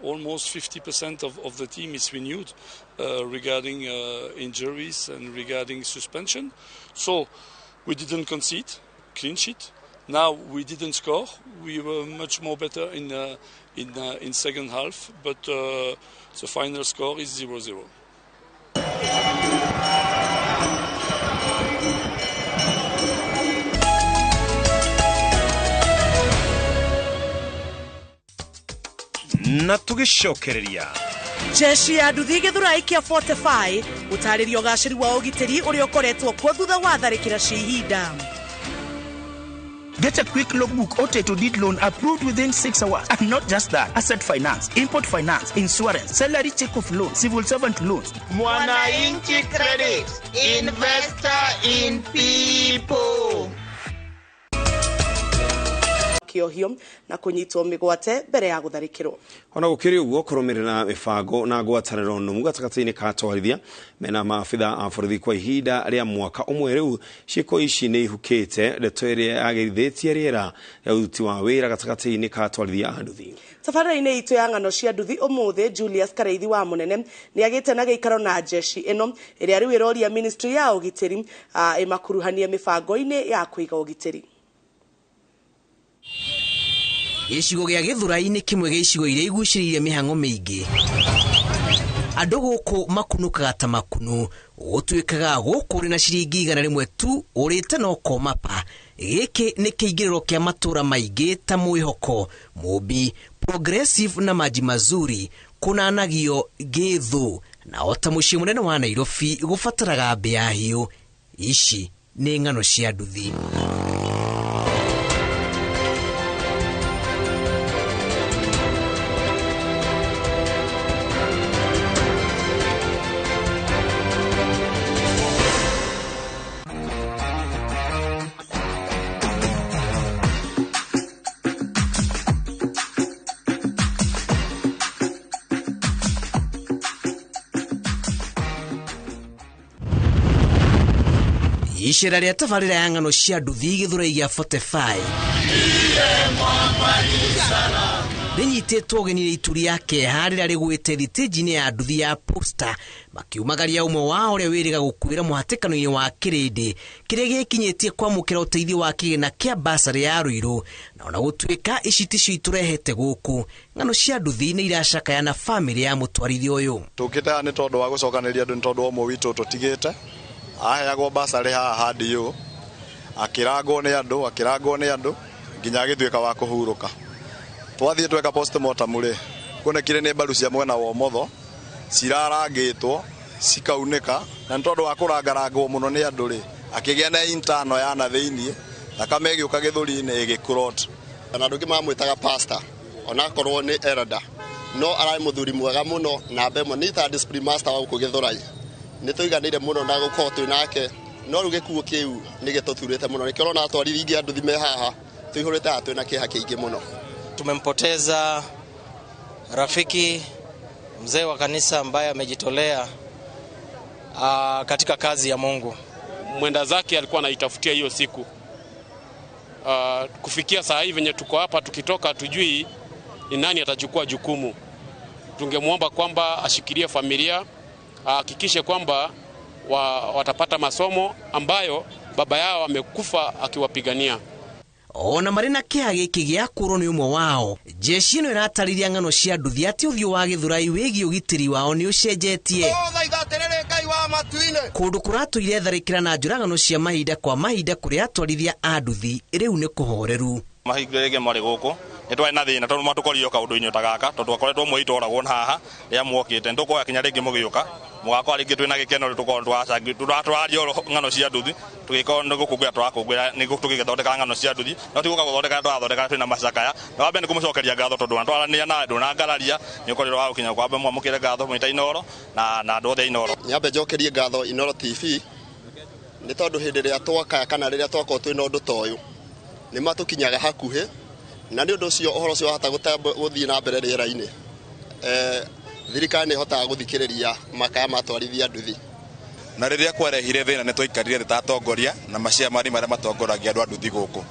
almost 50% of the team is renewed regarding injuries and regarding suspension. So we didn't concede, clean sheet. Now we didn't score. We were much more better in second half, but the final score is 0-0. Na tugicokereria Jeshi ya nduthi gĩthurai kĩa 45 gũtarĩria ũgacĩru wa ũgitĩri ũrĩa ũkoretwo kuo thutha wa tharĩkĩra cia ihinda. Get a quick logbook or title deed loan approved within 6 hours. And not just that, asset finance, import finance, insurance, salary check of loan, civil servant loans. Mwananchi Credit, investor in people. Kĩohio na kũnyitwo mĩgwate mbere ya gũtharĩkĩrwo. Ona gũkĩrĩ ũguo, kũrũmĩrĩra mĩbango na ngwatanĩro nũmu gatagatĩ-inĩ ka atwarithia mena maabitha a borithi kwa ihinda rĩa mwaka ũmwe rĩu, ciĩko ici nĩ ihukĩte ndeto ĩrĩa yagĩrithĩtie rĩera rĩa ũruti wa wĩra gatagatĩ-inĩ ka atwarithia a nduthi. Tabarĩra-inĩ itũ ya ng'ano cia nduthi ũmũthĩ, Julius Kareithi wa Mũnene nĩ agĩte na gĩikaro na jeshi ĩno ĩrĩa rĩu ĩroria ministry ya ũgitĩri ĩmakuruhanie mĩbango-inĩ ya kũiga ũgitĩri. Gĩcigo gĩa Gĩthurai nĩ kĩmwe gĩa icigo iria igucĩrĩirie mĩhang'o mĩingĩ. Andũ gũkũ makunũkaga ta makunu, gũtuĩkaga gũkũ ũrĩ na ciringi 100 tu ũrĩte na ũkoma pa. Gĩkĩ nĩ kĩingĩrĩro kĩa matũũra maingĩ ta Mwĩhoko, Mũmbi, Progressive na Maji Mazuri, kũnanagio Gĩthũ, na o ta mũciĩ mũnene wa Nairobi gũbataraga mbĩa hiũ. Ici nĩ ng'ano cia nduthi. Icera rĩa tabarĩra ya ng'ano cia nduthi gĩthurai gĩa 45 rĩnyitĩtwo ũgeni nĩ ituri ya kĩeha rĩrĩa rĩgwĩte thitĩnji-inĩ ya nduthi ya Posta, makiumagaria ũmwe wao ũrĩa wĩrĩga gũkuĩra mũhatĩkano-inĩ wa kĩrĩndĩ kĩrĩa gĩkinyĩtie kwamũkĩra ũteithio wa kĩgĩna kĩa basarĩ ya Ruiru. Na ona gũtuĩka ici ticio itũrehete gũkũ, ng'ano cia nduthi nĩ iracakaya na bamĩrĩ ya mũtwarithia ũyũ. Tũkĩte haha nĩ tondũ wa gũcokanĩria andũ, nĩ tondũ ũmwe witũ tũtigĩte aheagwo basarĩ haha hadi akĩrangwo nĩ andũ nginya agĩtuĩka wa kũhurũka. Twathiĩ tweka postmortem rĩ, kuonekire nĩ mbaru cia mwena wa ũmotho cirarangĩtwo cikaunĩka, na nĩ tondũ wa kũrangarangwo mũno nĩ andũ rĩ, akĩgĩa na intano ya na thĩiniĩ, thakame ĩgĩũka gĩthũri-inĩ ĩgĩclot. Na andũ aingĩ mamwĩtaga pastor onakorwo nĩ elder, no ararĩ mũthuri mwega mũno na mbemwe nĩ ta discipline master wa gũkũ Gĩthũrai. Nĩ tũiganĩire mũno na gũkorwo twĩ nake, no rĩu gĩkuũ kĩu nĩ gĩtũturĩte mũno, nĩkĩo ũrona atwarithia ingĩ a nduthi me haha tũihũrĩte haha twĩna kĩeha kĩingĩ mũno. Tumempoteza rafiki mzee wa kanisa ambaye amejitolea katika kazi ya Mungu. Mwenda zake alikuwa anaitafutia hiyo siku. Kufikia saa hii venye tuko hapa, tukitoka tujui ni nani atachukua jukumu. Tungemuomba kwamba ashikilie familia, ahakikishe kwamba watapata masomo ambayo baba yao amekufa akiwapigania. Ona marĩ na kĩeha gĩkĩ gĩa kũrwo nĩ ũmwe wao, jeshi ĩno ĩratarĩria ng'ano cia nduthi atĩ ũthiũ wa Gĩthũrai wĩgiĩ ũgitĩri wao nĩ ũcenjetie. Kũndũ kũratũire tharĩkĩra na njũragano cia mahinda kwa mahinda kũrĩa atwarithia a nduthi rĩu nĩ kũhoreru. Mahinda rĩngĩ marĩ gũkũ nĩ twarĩ na thĩna tondũ matũkorire kaũndũ-inĩ ta gaka tondũ twakoretwo mwe itwaragwo na haha rĩrĩa mwokĩte nĩ tũkoya kinya rĩngĩ mũgĩũka mũgakorwo rĩngĩ twĩna gĩkeno rĩu tũkorwo tũraria ng'ano cia nduthi tũgĩkorwo nĩ gũkũngũĩra tũrakũngũĩra nĩ tũgĩthondeka ng'ano cia nduthi no ti gũka gũthondeka tũrathondeka twĩna macakaya na wambe nĩ kũmũcokeria ngatho tondũ ona twaranĩria nawe ndũnangararia nĩ ũkorirwo wa gũkinya kwambe mwamũkĩre ngatho mwĩ ta Inooro na andũ othe Inooro. Nyambe njokerie ngatho Inooro TV nĩ tondũ hĩndĩ ĩrĩa twakaya kana rĩrĩa twakorwo twĩna ũndũ ta ũyũ nĩ matũkinyaga hakuhĩ na nĩ ũndũ ũcio ũhoro ũcio wahota gũthiĩ na mbere rĩera-inĩ. Thirikari nĩ ĩhotaga gũthikĩrĩria makaya matwarithia nduthi. Na rĩrĩa kwarehire thĩna nĩ twaikarire thĩ ta atongoria na maciamani marĩa matongoragia andũ a nduthi gũkũ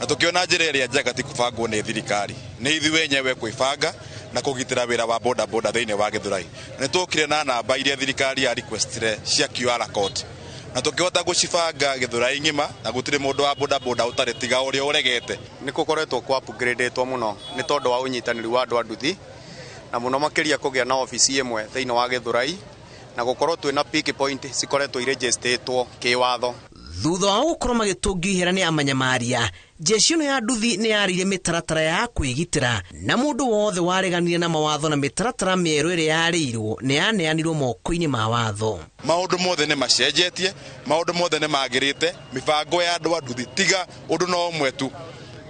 na tũkĩona njĩra ĩrĩa njega ti kũbangwo nĩ thirikari, nĩ ithuĩ wenyewe kwĩbanga na kũgitĩra wĩra wa boda boda thĩinĩ wa Gĩthũrai. Nĩ twokire na namba iria thirikari ya requestire cia QR code na tũkĩhota gũcibanga Gĩthũrai ng'ima na gũtirĩ mũndũ wa boda boda ũtarĩ tiga ũrĩa ũregete. Nĩ gũkoretwo kwa upgradĩtwo mũno nĩ tondũ wa ũnyitanĩri wa andũ a nduthi na mũno makĩria kũgĩa na obici ĩmwe thĩinĩ wa Gĩthũrai na gũkorwo twĩna pick point cikoretwo irejestĩtwo kĩwatho. Thutha wa gũkorwo magĩtũngio ihera nĩ amanyamaria, jeshi ĩno ya nduthi nĩ yarĩire mĩtaratara ya kwĩgitĩra na mũndũ wothe wareganire na mawatho na mĩtaratara mĩerũ ĩrĩa yarĩirwo nĩ yaneanirwo moko-inĩ ma watho. Maũndũ mothe nĩ macenjetie, maũndũ mothe nĩ magĩrĩte, mĩbango ya andũ a nduthi tiga ũndũ no ũmwe tu.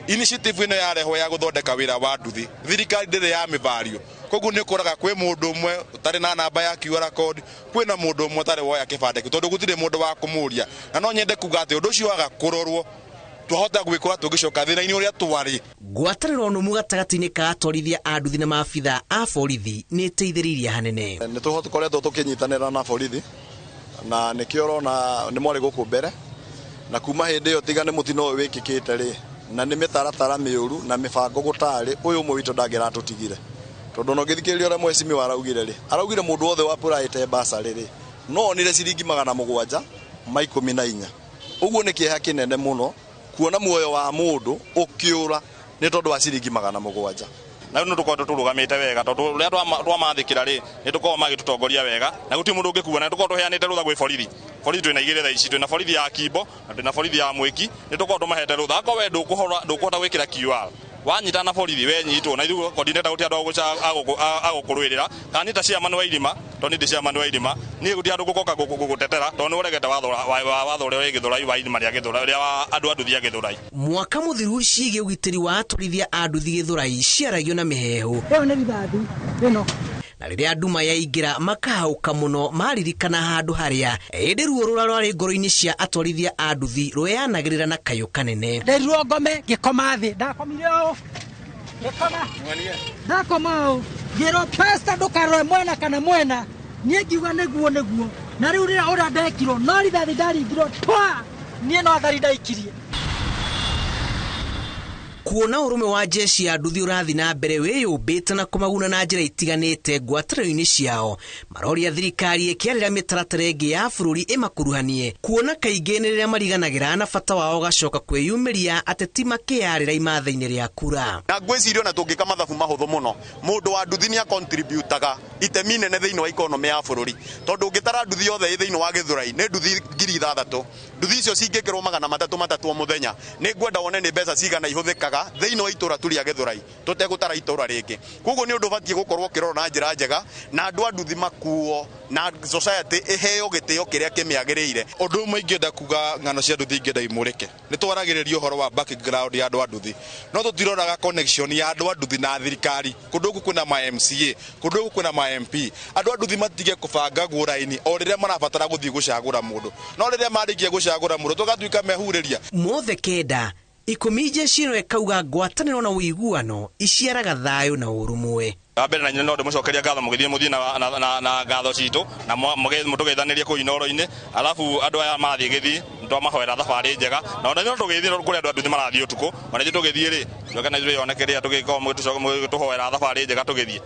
Initiative ĩno yarehwo ya gũthondeka wĩra wa nduthi, thirikari ndĩrĩ ya mĩvario. Koguo nĩ ũkoraga kwĩ mũndũ ũmwe ũtarĩ na namba ya QR code, kwĩna mũndũ ũmwe ũtarĩ woya kĩbandĩ kĩu tondũ gũtirĩ mũndũ wa kũmũria. Na no nyende kuga atĩ ũndũ ũcio waga kũrorwo twahota gwĩkora tũgĩcoka thĩna-inĩ ũrĩa twarĩ. Ngwatanĩro nũmu gatagatĩ-inĩ ka atwarithia a nduthi na maabitha a borithi nĩ ĩteithĩrĩirie hanene. Nĩ tũkoretwo tũkĩnyitanĩra na borithi na nĩkĩo ũrona nĩ mwarĩ gũkũ mbere na kuma hĩndĩ ĩyo tiga nĩ mũtino ũyũ wĩkĩkĩte rĩ na nĩ mĩtaratara mĩũru na mĩbango gũtarĩ ũyũ ũmwe witũ ndangĩratũtigire tondũ no ngĩthikĩrĩria ũrĩa mwecimiwa araugire rĩ araugire mũndũ wothe wapũraĩte basarĩ rĩ no onire ciringi 714. Ũguo nĩ kĩeha kĩnene mũno kuona muoyo wa mũndũ ũkĩũra nĩ tondũ wa ciringi 700. Na rĩu nĩ tũkoretwo tũrũgamĩte wega tondũ rĩrĩa twamathĩkĩra rĩ nĩ tũkoragwo magĩtũtongoria wega na gũtirĩ mũndũ ũngĩkua na nĩ tũkoragwo tũheanĩte rũtha gwĩ borithi. Borithi twĩna igĩrĩ thaa ici, twĩna borithi ya Kimbo na twĩna borithi ya Mwĩki, nĩ tũkoragwo tũmahete rũtha. Akorwo we ndũkũhota gwĩkĩra QR wanyita na borithi wenyitwo na ithuĩ coordinator gũtirĩ andũ agũkũrũĩrĩra kana niĩ ta chairman wa irima tondũ niĩ ndĩ chairman wa irima niĩ gũtirĩ andũ ngũkoka gũgũtetera tondũ nĩ ũregete watho ũrĩa wĩ Gĩthũrai wa irima rĩa Gĩthũrai ũrĩa wa andũ a nduthi a Gĩthũrai. Mwaka mũthiru ciĩgiĩ ũgitĩri wa atwarithia a nduthi Gĩthũrai ciaragio na mĩheehũ. Ĩyo nĩ rithathi ĩno. Na rĩrĩa nduma yaingĩra makahaũka mũno maririkana handũ harĩa ĩndĩ ruo rũrĩa rwarĩ ngoro-inĩ cia atwarithia a nduthi rweyanagĩrĩra na kayũ kanene. Nderirwo ngome ngĩkoma thĩ, ndakomire ũũ ngĩkoma, ndakoma ũũ ngĩrwo pasta ndũkarore mwena kana mwena, niĩ ngiuga nĩguo nĩguo, na rĩu rĩrĩa ũrĩa ndekirwo no rithathi ndaringirwo twa, niĩ no thari ndaikirie. Kuona ũrũme wa jeshi ya nduthi ũrathiĩ na mbere wĩyũmbĩte na kũmaguna na njĩra itiganĩte ngwatanĩro-inĩ ciao maroria thirikari ĩkĩarĩra mĩtaratara ĩngĩ ya bũrũri ĩmakuruhanie kuona kaingĩ nĩ rĩrĩa mariganagĩra na bata wao gacoka kwĩyumĩria ateti makĩyarĩra imatha-inĩ rĩa kura. Na ngwĩciria ona tũngĩka mathabu mahũthũ mũno mũndũ wa nduthi nĩ acontributaga itemi inene thĩinĩ wa economy ya bũrũri tondũ ũngĩtara nduthi yothe ĩ thĩinĩ wa Gĩthũrai nĩ nduthi 6,000 nduthi icio cingĩkĩrwo 300 o mũthenya nĩ ngwenda wone nĩ mbeca cigana ihũthĩkaga thĩinĩ wa itũra tu rĩa Gĩthũrai tũtegũtara itũra rĩngĩ. Koguo nĩ ũndũ ũbatiĩ gũkorwo ũkĩrorwo na njĩra njega na andũ a nduthi makuo na society ĩheo gĩtĩo kĩrĩa kĩmĩagĩrĩire. Ũndũ ũmwe ingĩenda kuga ng'ano cia nduthi ingĩenda imũrĩke nĩ twaragĩrĩria ũhoro wa background ya andũ a nduthi no tũtiroraga connection ya andũ a nduthi na thirikari. Kũndũ gũkũ kwĩna ma MCA, kũndũ gũkũ kwĩna ma MP, andũ a nduthi matige kũbangagwo raini o rĩrĩa marabatara gũthiĩ gũcagũra mũndũ no rĩrĩa marĩkia gũcagũra mũndũ tũgatuĩka mehurĩria mothe kenda ikũmi jeshi ĩno ĩkauga ngwatanĩro na ũiguano iciaraga thayũ na ũrũmwe. Wa mbere na nyina no ndĩmũcokeria ngatho mũgĩthiĩ mũthiĩ na ngatho citũ na mũtũgeithanĩrie kũu Inooro-inĩ alafu andũ aya marathiĩ gĩthiĩ nĩtwamahoera thabarĩ njega na ona ithuĩ no tũgĩthiĩ kũrĩ andũ a nduthi marathiĩ ũtukũ ona ithuĩ tũgĩthiĩ rĩ tũke na ithuĩ yoneke rĩrĩa tũgĩkorwo mũgĩtũhoera thabarĩ njega tũgĩthiĩ.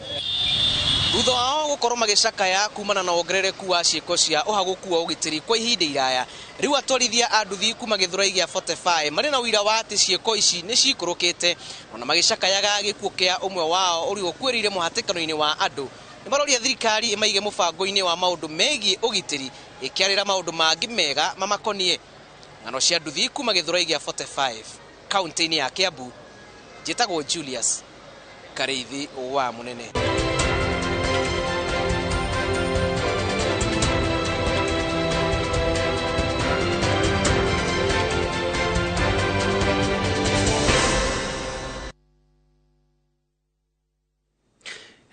Thutha wao gũkorwo magĩcakaya kumana na wongerereku wa ciĩko cia ũhagũku wa ũgitĩri kwa ihinda iraya, rĩu atwarithia a nduthi kuma Gĩthũrai gĩa 45 marĩ na ũira wa atĩ ciĩko ici nĩ cikũrũkĩte, ona magĩcakayaga gĩkuũ kĩa ũmwe wao ũrĩa ũkuĩrĩire mũhatĩkano-inĩ wa andũ. Nĩ maroria thirikari ĩmaige mũbango-inĩ wa maũndũ megiĩ ũgitĩri, ĩkĩarĩra maũndũ mangĩ mega mamakoniĩ. Ng'ano cia nduthi kuma Gĩthũrai gĩa 45 kaunti-inĩ ya Kiambu, njĩtagwo Julius Karĩithi wa Mũnene.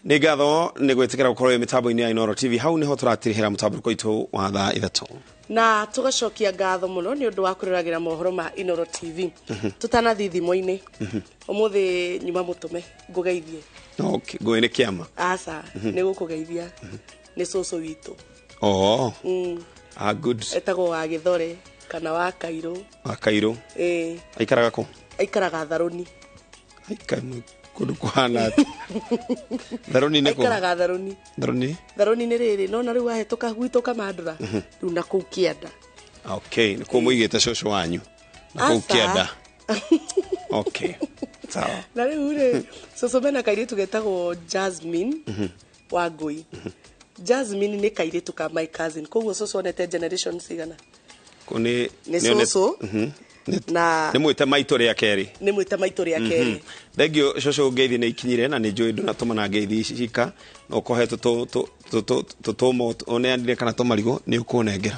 Nĩ ngatho nĩ gwĩtĩkĩra gũkorwo wĩ mĩtambo-inĩ ya Inooro TV. Hau nĩho tũratirihĩra mũtambũrũko witũ wa thaa 3. Na tũgacokia ngatho mũno nĩ ũndũ wa kũroragĩra mohoro ma Inooro TV. Tũtanathiĩ thimũ-inĩ, ũmũthĩ nyuma mũtũme ngũgeithie. Okay, ngũĩ nĩ kĩama? Aca, nĩ gũkũgeithia nĩ cũcũ witũ. Oh. Ah, good. Etagwo wa Gĩthore kana wa Kairũ. Wa Kairũ. Ĩĩ. Aikaraga kũ? Aikaraga Tharũni. Aikaraga kũndũ kũhana atĩa? Tharũni nĩ kũ? Aikaraga Tharũni. Tharũni? Tharũni nĩ rĩrĩ, nona rĩu wahĩtũka gwitũ Kamandũra, rĩu na kũu kĩanda. Okay, nĩ kũu mũigĩte cũcũ wanyu. Na kũu kĩanda. Okay. Sawa. Na rĩu rĩ, cũcũ mena kairĩtu getagwo Jasmine wa Ngũi. Jasmine nĩ kairĩtu ka my cousin. Koguo cũcũ onete generation cigana? Kũ nĩ nĩ cũcũ. Na nĩ mwĩte maitũ rĩa kerĩ. Nĩ mwĩte maitũ rĩa kerĩ. Thengio cũcũ, ngeithi nĩ ikinyire na nĩ njũĩ ndũnatũmana ngeithi ici cika, no ũkohe tũtũmo ũneanire kana tũmarigũ nĩ ũkũnengera.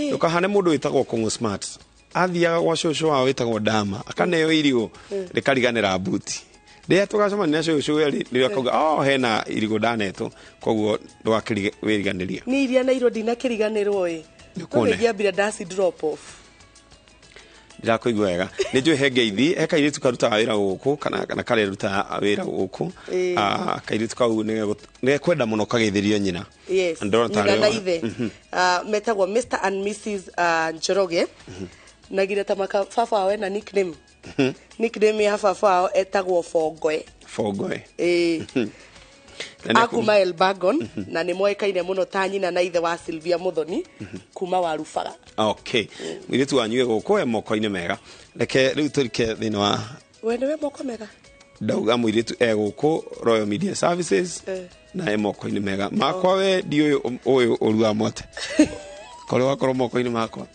Ndũkahane mũndũ wĩtagwo Kũng'ũ Smart. Athiaga gwa cũcũ wao wĩtagwo Ndama, akaneo irigũ rĩkariganĩra mbuti. Rĩrĩa tũgacemania na cũcũ erĩ nĩrĩo akauga, oh, hena irigũ ndanetwo, koguo ndũgakĩwĩriganĩria. Nĩ iria na irwo ndinakĩriganĩrwo ĩ. Nĩũkũne. Ngĩambire ndaci drop off. Ndĩrakũigua wega. Nĩ njũĩ he ngeithi, he kairĩtu karutaga wĩra gũkũ, kana karĩa rutaga wĩra gũkũ. Kairĩtu kau nĩ gekwenda mũno kageithĩrio nyina. Yes. Ndĩrona nyina na ithe. Metagwo Mr and Mrs Njoroge. Na gira ta maka baba wao ena nickname. Nickname ya baba wao etagwo Bongoe. Bongoe. Ĩĩ. Akuma Elbagon na nĩ moĩkaine mũno ta nyina na ithe wa Sylvia Muthoni kuma Warubaga. Okay. Mũirĩtu wanyu e gũkũ e moko-inĩ mega. Reke rĩu tũrike thĩinĩ wa We nĩwe moko mega. Ndauga mũirĩtu e gũkũ Royal Media Services na e moko-inĩ mega. Makwa we ndiũĩ ũyũ ũruga mwate. Korwo wakorwo moko-inĩ makwa.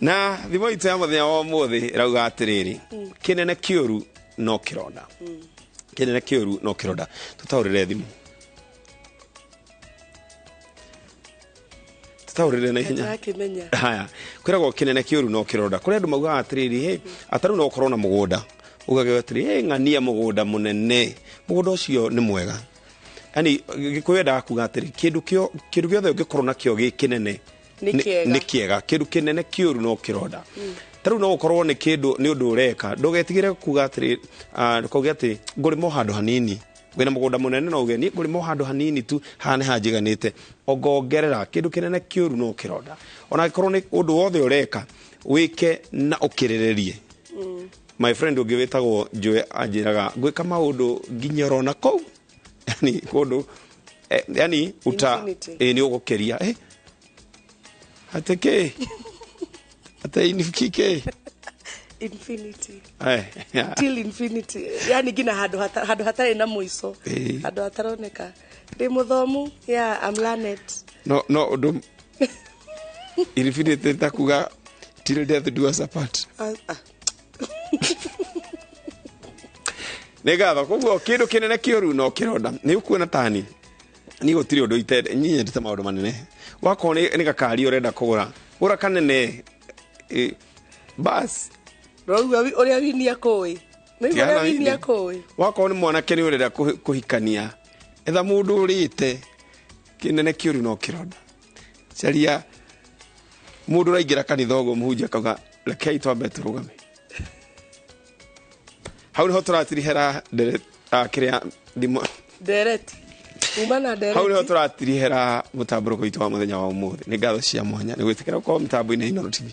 Na thimo itũ ya mũthenya wa ũmũthĩ ĩrauga atĩrĩrĩ, kĩnene kĩũru no kĩronda. Kĩnene kĩũru no kĩronda. Tũtaũrĩre thimũ. Tũtaũrĩre na ihenya. Haya, kwĩragwo kĩnene kĩũru no kĩronda. Kũrĩ andũ maugaga atĩrĩrĩ, hey, atarĩu no ũkorwo na mũgũnda. Ugage atĩrĩrĩ, hey, ng'ania mũgũnda mũnene. Mũgũnda ũcio nĩ mwega. Yaani Gĩkũyũ endaga kuga atĩrĩ, kĩndũ gĩothe ũngĩkorwo nakĩo gĩ kĩnene nĩ kĩega. Kĩndũ kĩnene kĩũru no kĩronda. Tarĩu no ũkorwo nĩ kĩndũ nĩ ũndũ ũreka, ndũgetigĩre kuga atĩrĩ, ndũkauge atĩ ngũrĩma o handũ hanini. Wĩna mũgũnda mũnene no uge niĩ ngũrĩma o handũ hanini tu, haha nĩ hanjiganĩte. Ongongerera kĩndũ kĩnene kĩũru no kĩronda. Ona angĩkorwo nĩ ũndũ wothe ũreka, wĩke na ũkĩrĩrĩrie. My friend ũngĩ wĩtagwo Joe anjĩraga ngwĩka maũndũ nginya ũrona kũu. Yaani kũndũ, yaani uta nĩ ũgũkĩria. Ate kĩ? Ate inifiki Infinity. Till infinity. Yaani gina handũ hatarĩ na mũico. Handũ hataroneka. Ndĩ mũthomu, yeah, I'm learned. No ũndũ infinity ta kuga till death do us apart. Nĩ ngatho. Koguo kĩndũ kĩnene kĩũru no kĩronda. Nĩ ũkuona tani. Niĩ gũtirĩ ũndũ itende, niĩ nyendete maũndũ manene. Wakorwo nĩ gakari ũrenda kũgũra, gũra kanene. Bas. Rauga ũrĩa winia kũĩ. Nĩ ũrĩa winia kũĩ. Wakorwo nĩ mwanake nĩ ũrenda kũhikania, etha mũndũ ũrĩte kĩnene kĩũru no kĩronda. Caria mũndũ ũraingĩra kanitha ũguo mũhunjia akauga rekei twambe tũrũgame. Hau nĩho tũratirihera kĩrĩa thimũ. Ndereti. Hau nĩho tũratirihera mũtambũrũko witũ wa mũthenya wa ũmũthĩ. Nĩ ngatho cia mwanya nĩ gwĩtĩkĩra gũkorwo mĩtambo-inĩ ya Inooro TV.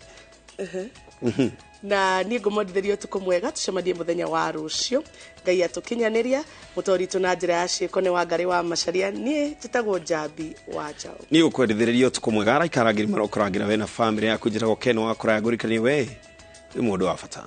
Na niĩ ngũmwendithĩria ũtukũ mwega, tũcemanie mũthenya wa rũciũ. Ngai atũkinyanĩria. Mũtoritũ na njĩra ya ciĩko nĩ Wangarĩ wa Macaria. Niĩ njĩtagwo Njambi wa Njaũ. Niĩ gũkwendithĩrĩria ũtukũ mwega, araikara ngiri marokũrangĩra we na bamĩrĩ yaku. Njĩtagwo Ken wa kũraya, ngũrikanie we wĩ mũndũ wa bata.